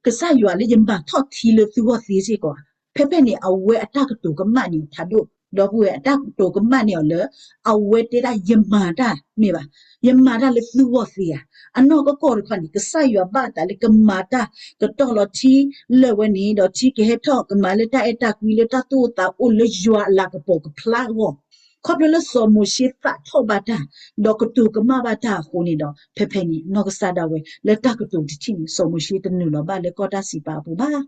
ကစၢ်ယွၤလၢယမၤထီၣ်ထံလၢသုဂီၢ်သ့စ့ၢ်ကီး, ဖဲဖဲန့ၣ် အဝဲအတၢ်ကတိၤကမၣ်န့ၢ်အီၤဖးဒိၣ်, ဒီပုၢ်ဝဲၢ်အတၢ်ကတိၤကမၣ်န့ၢ်အီၤလၢ အဝဲတဲဒၣ်ယမၤတၢ်မ့ၢ်ဘၣ်, ယမၤတၢ်လၢသုဂီၢ်သ့ဧါ. အနီၢ်ကီၢ်ကီၢ်တခီန့ၣ် ကစၢ်ယွၤဘၣ်အသးလၢကမၤတၢ်ကတီၢ်လီၤထံလၢၢ်ဝဲန့ၣ်, ဒီးထံကဟဲထီၣ်ကမၤလၢတၢ်အဲၣ်တၢ်ကွံလၢတၢ်သူၣ်အိၣ်သးအိၣ်လၢယွၤအလၤကပီၤကဖျါအဂီၢ် ခီဖျိလၢစီၤမိၤၡ့သးထီၣ်ဘၣ်တၢ်, ဒီးကတိၤကမၣ်ဘၣ်တၢ်အဃိန့ၣ်ဒီး ဖဲဖဲန့ၣ် နီၢ်ကစၢ်ဒၣ်ဝဲ လၢတၢ်ကတိၤတထံၣ်န့ၣ် စီၤမိၤၡ့တနုာ်လီၤဘၣ်လၢကီၢ်တၢ်စံးပာ်အပူၤဘၣ်,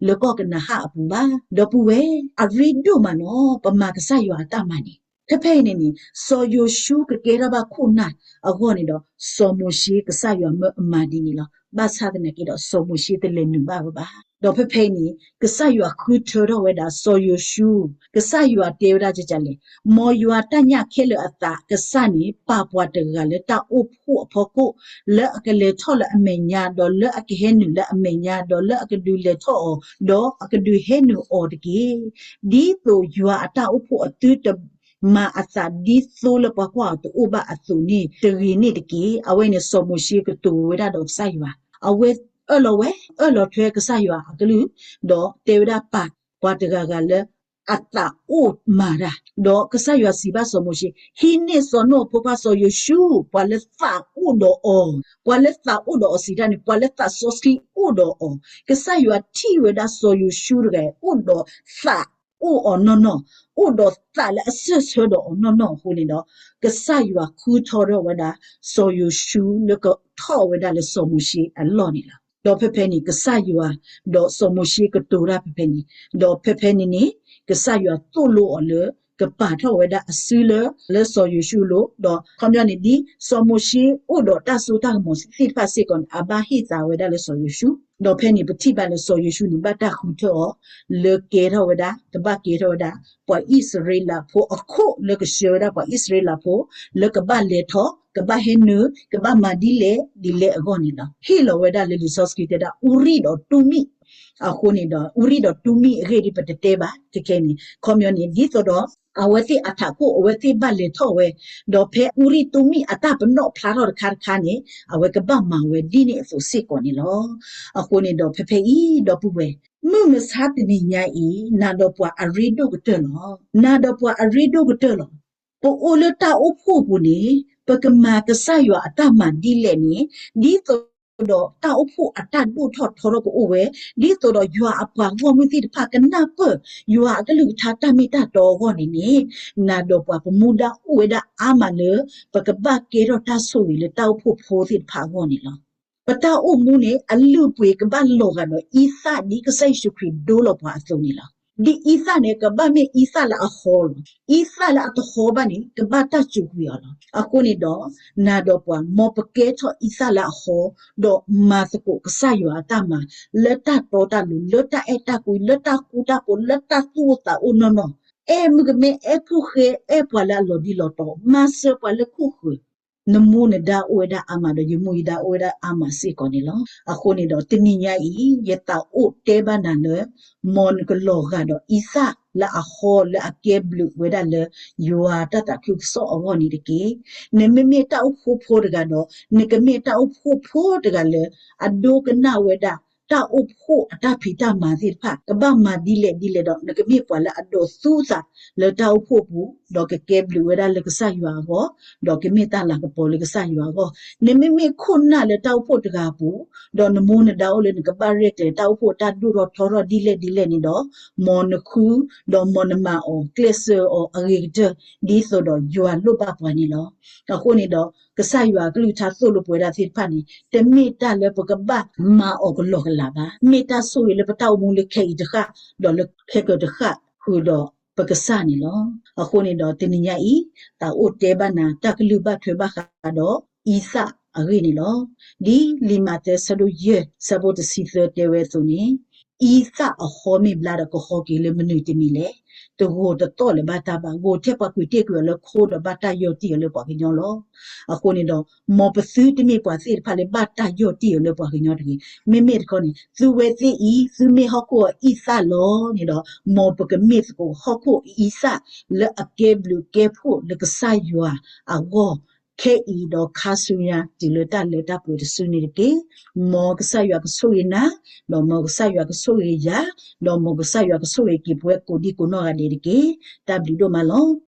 လၢကီၢ်ကနၤဧၣ်အပူၤဘၣ်, ဒီပုၢ်ဝဲၢ်, အရ့ဒိၣ်မးလီၤ ပမၤကစၢ်ယွၤအတၢ်မၤန့ၣ်. ဖဲဖဲအံၤန့ၣ်န့ၣ် စီၤယိၤၡူကကဲထီၣ်ဘၣ်ခိၣ်နၢ်အဂီၢ်န့ၣ်ဒီး စီၤမိၤၡ့ကစၢ်ယွၤမၢအမၤဒ်န့ၣ်လီၤ. ဘၣ်ဆၣ်သနာ်က့ဒီး စီၤမိၤၡ့တလဲၤနုာ်ဘၣ်ဝဲဘၣ်. ဒီးဖဲဖဲအံၤန့ၣ် ကစၢ်ယွၤဃုထၢထီၣ်ဝဲဒၣ်စီၤယိၤၡူ, ကစၢ်ယွၤတဲဝဲဒၣ်ကလဲၣ်, မ်ယွၤတၢ်ညၣ်ခဲလၢာ်အသးကစၢ်န့ၣ် ပာ်ပှၤတဂၤလၢတၢ်အိၣ်ဖှိၣ်အဖီခိၣ်, လၢအကလဲၤထီၣ်လၢအမဲာ်ညါ, ဒီးလၢအကဟဲနုာ်လၢအမဲာ်ညါ, ဒီးလၢအကဒုးလဲၤထီၣ်အီၤ, ဒီးအကဒုးဟဲနုာ်အီၤတက့ၢ်. ဒ်သိးယွၤအတၢ်အိၣ်ဖှိၣ်အသုတမၤအသးဒ်သိးလၢပှၤကွၢ်အီၤတအိၣ်ဘၣ်အသိးန့ၣ်တဂ့ၤန့ၣ်တက့ၢ်. အဝဲန့ၣ် စီၤမိၤၡ့ကတိၤဝဲဒၣ်ဒီးကစၢ်ယွၤ, အဝဲအၢၣ်လီၤဝဲ, အၢၣ်လီၤထွဲကစၢ်ယွၤအကလုၢ်, ဒီးတဲဝဲဒၣ်ပာ်ပှၤတဂၤဂၤလၢ အသးအိၣ်မၤတၢ်, ဒီးကစၢ်ယွၤစံးဘၣ်စီၤမိၤၡ့, ဟံးန့ၢ်စီၤနိၣ်အဖိခွါစီၤယိၤၡူ, ပှၤလၢသးအိၣ်ဒီးအီၤ, ပှၤလၢသးအိၣ်ဒီးအီၤစံးတၢ်န့ၣ် ပှၤလၢသးစီဆှံအိၣ်ဒီးအီၤ, ကစၢ်ယွၤထံၣ်ဝဲဒၣ်စီၤယိၤၡူတဂၤအံၤ အိၣ်ဒီးသးအိၣ်အီၤနီၢ်နီၢ်, အိၣ်ဒီးသးလၢအစၢၢ်ဆၢဒီးအီၤနီၢ်နီၢ်အဃိန့ၣ်ဒီး ကစၢ်ယွၤဃုထၢထီၣ်ဝဲဒၣ် စီၤယိၤၡူလၢကထီၣ်ဝဲဒၣ်လၢစီၤမိၤၡ့အလီၢ်န့ၣ်လီၤ. ဒီးဖဲဖဲန့ၣ် ကစၢ်ယွၤ ဒီးစီၤမိၤၡ့ကတိၤတၢ်ဖဲဖဲန့ၣ်, ဒီးဖဲဖဲန့ၣ်န့ၣ် ကစၢ်ယွၤသိၣ်လိအီၤလၢ ကပာ်ထီၣ်ဝဲဒၣ်အစုလၢ လၢစီၤယိၤၡူအလိၤ, ဒီးခီပညီန့ၣ် ဒ်စီၤမိၤၡ့အိၣ်ဒီးတၢ်စိတၢ်ကမီၤသ့ၣ်တဖၣ်စ့ၢ်ကီးန့ၣ် အဘၣ်ဟ့ၣ်သါဝဲဒၣ်လၢစီၤယိၤၡူ, ဒီးဖဲန့ၣ် ပထံၣ်ဘၣ်လၢစီၤယိၤၡူန့ၣ် ဘၣ်တၢ်ဃုထၢအီၤ လၢကဲထီၣ်ဝဲဒၣ် ကဘၣ်ကဲထီၣ်ဝဲဒၣ် ပှၤအံၣ်စရ့လးဖိအခိၣ်လၢကဆှၢဝဲဒၣ်ပှၤအံၣ်စရ့လးဖိ လၢကဘၣ်လဲၤထီၣ် ကဘၣ်ဟဲနုာ် ကဘၣ်မၤဒ်လဲၣ်ဒ်လဲၣ်အဂီၢ်န့ၣ်လီၤ. ဟ့ၣ်လီၤဝဲဒၣ်လၢလံာ်စီဆှံတဲဒၣ် အူရံၣ်ဒီးတူမံၣ် အဃိန့ၣ်ဒီး အူရံၣ်ဒီးတူမံၣ်အဂ့ၢ်ဒ်ပတတဲဘၣ် ခဲခဲန့ၣ် ခီပညီန့ၣ် ဒ်သိးဒီး အဝဲသ့ၣ်အထးခိၣ် အဝဲသ့ၣ်ဘၣ်လဲၤထီၣ်ဝဲ ဒီးဖဲအူရံၣ်တူမံၣ်အတၢ်ပနီၣ်ဖျါထီၣ်တခါတခါန့ၣ် အဝဲကဘၣ်မၤဝဲဒ်န့ၣ်အသိးစ့ၢ်ကီးန့ၣ်လီၤ. အဃိန့ၣ်ဒီး ဖဲဖဲအံၤ ဒီပုၢ်ဝဲၢ် မုၢ်မဆါတနံၤညါအံၤ နၤဒီးပှၤအရ့ဒိၣ်ကတၢၢ်လီၤ. နၤဒီးပှၤအရ့ဒိၣ်ကတၢၢ်လီၤ. ပအိၣ်လၢတၢ်အိၣ်ဖှိၣ်ပူၤန့ၣ် ပကမၤကစၢ်ယွၤအတၢ်မၤဒ်လဲၣ်န့ၣ် ဒ်သိးဒီးတၢ်အိၣ်ဖှိၣ်အတၢ်ဒိၣ်ထီၣ်ထီထီၣ်ကအိၣ်ဝဲ, ဒ်သိးဒီးယွၤအပှၤဂီၢ်မုၢ်သ့ၣ်တဖၣ်ကနၢ်ပၢၢ် ယွၤအကလုၢ်ကထါတၢ်မ့ၢ်တၢ်တီအဂီၢ်န့ၣ်န့ၣ်, နၤဒီးပှၤပမူဒါအိၣ်ဝဲဒၣ်အါမးလၢ ပကဘၣ်ကဲထီၣ်တၢ်ဆိၣ်ဂ့ၤလၢတၢ်အိၣ်ဖှိၣ်ဖိသ့ၣ်တဖၣ်အဂီၢ်န့ၣ်လီၤ. ပတၢ်အိၣ်မူန့ၣ် အလုၢ်အပှ့ၤကဘၣ်လီၤဂာ်ဒီးအံသၣ်ဒ်ကစၢ်ယ့ၣ်ၡူးခရံာ်ဒိလီၤပှၤအသိးန့ၣ်လီၤ. ဒ်အံသၣ်န့ၣ် ကဘၣ်မ့ၢ်အံသၣ်လၢအဟီလီၤ. အံသၣ်လၢအတဟီဘၣ်န့ၣ် ကဘၣ်တၢ်စူးကွံာ်အီၤလီၤ. အဃိန့ၣ်ဒီး နၤဒီးပှၤ မ်ပကဲထီၣ်အံသၣ်လၢအဟီ, ဒီးမၤသကိးကစၢ်ယွၤအတၢ်မၤ လၢတၢ်တီတၢ်လိၤ, လၢတၢ်အဲၣ်တၢ်ကွံ, လၢတၢ်ဃူတၢ်ဖိး, လၢတၢ်သူၣ်အိၣ်သးအိၣ်နီၢ်နီၢ်, အဲၣ်မုၣ်ကမဲ, အဲၣ်ဖိၣ်ဃဲ, အဲၣ်ပှၤလၢအလီၤဒံလီၤတီ, မၤစၢၤပှၤလၢခိၣ်ဃၢၤ, နမူနဒါအိၣ်ဝဲဒၣ်အါမးဒီး ယမူယဒါအိၣ်ဝဲဒၣ်အါမးစ့ၢ်ကီးန့ၣ်လီၤ. အဃိန့ၣ်ဒီး တနံၤညါအံၤ ယသးအိၣ်တဲဘၣ်နၤလၢ မ်နကလီၤဂာ်ဒီးအံသၣ်လၢအဟီ လၢအကဲဘျုးဝဲဒၣ်လၢ ယွၤတၢ်သးခုကစီၣ်အဂီၢ်န့ၣ်တက့ၢ်. နမ့မ့ၢ်တၢ်အိၣ်ဖှိၣ်ဖိတဂၤဒီး နကမ့ၢ်တၢ်အိၣ်ဖှိၣ်ဖိတဂၤလၢ အဒိကနၣ်ဝဲဒၣ် တၢ်အိၣ်ဖှိၣ်အတၢ်ဖံးတၢ်မၤသ့ၣ်တဖၣ် ကဘၣ်မၤဒ်လဲၣ်ဒ်လဲၣ်ဒီး နကမ့ၢ်ပှၤလၢအဒိးသူသးလၢတၢ်အိၣ်ဖှိၣ်ပူၤ, ဒီးကကဲဘျုးဝဲဒၣ်လၢကစၢ်ယွၤအဂီၢ်, ဒီးကမ့ၢ်တၢ်လၤကပီၤလၢကစၢ်ယွၤအဂီၢ်. နမ့မ့ၢ်ခိၣ်နၢ်လၢတၢ်အိၣ်ဖှိၣ်တဂၤအပူၤ, ဒီးနမူနဒါအိၣ်လၢနကဘၣ်ရဲၣ်ကျဲၤတၢ်အိၣ်ဖှိၣ်တၢ်ဒိၣ်ထီၣ်ထီထီၣ်ဒ်လဲၣ်ဒ်လဲၣ်န့ၣ်ဒီး, မ်နဃု, ဒီးမ်နမၤအီၤကျဲးစၢးအီၤအဂ့ၤကတၢၢ် ဒ်သိးဒီးယွၤလိၣ်ဘၣ်ပှၤန့ၣ်လီၤ. အဃိန့ၣ်ဒီး ကစၢ်ယွၤအကလုၢ်ကထါသိၣ်လိပှၤဒၣ်သ့ၣ်တဖၣ်န့ၣ် တမ့ၢ်တၢ်လၢပကဘၣ်မၤအီၤကလီကလးဘၣ်. မ့ၢ်တၢ်ဆိၣ်ဂ့ၤလၢပတၢ်အိၣ်မူလၢခဲအံၤတဃၣ်, ဒီးလၢခဲကတဃၣ်ဃုာ်ဒီးပကစၢ်န့ၣ်လီၤ. အဃိန့ၣ်ဒီးတနံၤညါအံၤ သးအိၣ်တဲဘၣ်နၤ တၢ်ကလုၢ်ဘၣ်ထွဲဘၣ်ဃးဒီးအံသၣ်အဂ့ၢ်န့ၣ်လီၤ. ဒ်လံာ်မးသဲဆၢဒိၣ်ယဲၢ် ဆၢဖိတဆံသၢတဲဝဲအသိးန့ၣ်, အံသၣ်အဟီမ့ၢ်ဘျါဒီးကဟီက့ၤလၢမနုၤတမံၤလဲၣ်. တဂိာ်တသီၣ်လၢၤဘၣ်တၢ်ဘၣ်, ဂိာ်ထဲပှၤကွံာ်တ့ၢ်ကွံာ်အီၤလၢခိဒီးဘၣ်တၢ်ယီၢ်တံၢ်အီၤလၢပှၤကညီလီၤ. အဃိန့ၣ်ဒီး မ်ပသုတမ့ၢ်ပှၤသ့ၣ်တဖၣ်လၢဘၣ်တၢ်ယီၢ်တံၢ်အီၤလၢပှၤကညီတဂ့ၤ. မ့မ့ၢ်တခီန့ၣ် သုဝဲသ့ၣ်အံၤ သုမ့ၢ်ဟီၣ်ခိၣ်အအံသၣ်လီၤန့ၣ်ဒီး မ်ပကမ့ၢ်သကိးဟီၣ်ခိၣ်အအံသၣ်လၢအကဲဘျုးကဲဖှိၣ်လၢကစၢ်ယွၤအဂီၢ် ခဲအံၤဒီးခါဆူညါတုၤလၢတၢ်လၢတၢ်ပှဲၤတစုန့ၣ်တက့ၢ်. မ်ကစၢ်ယွၤကဆိၣ်ဂ့ၤနၤ, ဒီးမ်ကစၢ်ယွၤကဆိၣ်ဂ့ၤယၤ, ဒီးမ်ကစၢ်ယွၤကဆိၣ်ဂ့ၤက့ၤပဝဲကိးဒံကိးနီၢ်ဂၤဒဲးတက့ၢ်. တၢ်ဘျုးဒိၣ်မးလီၤ.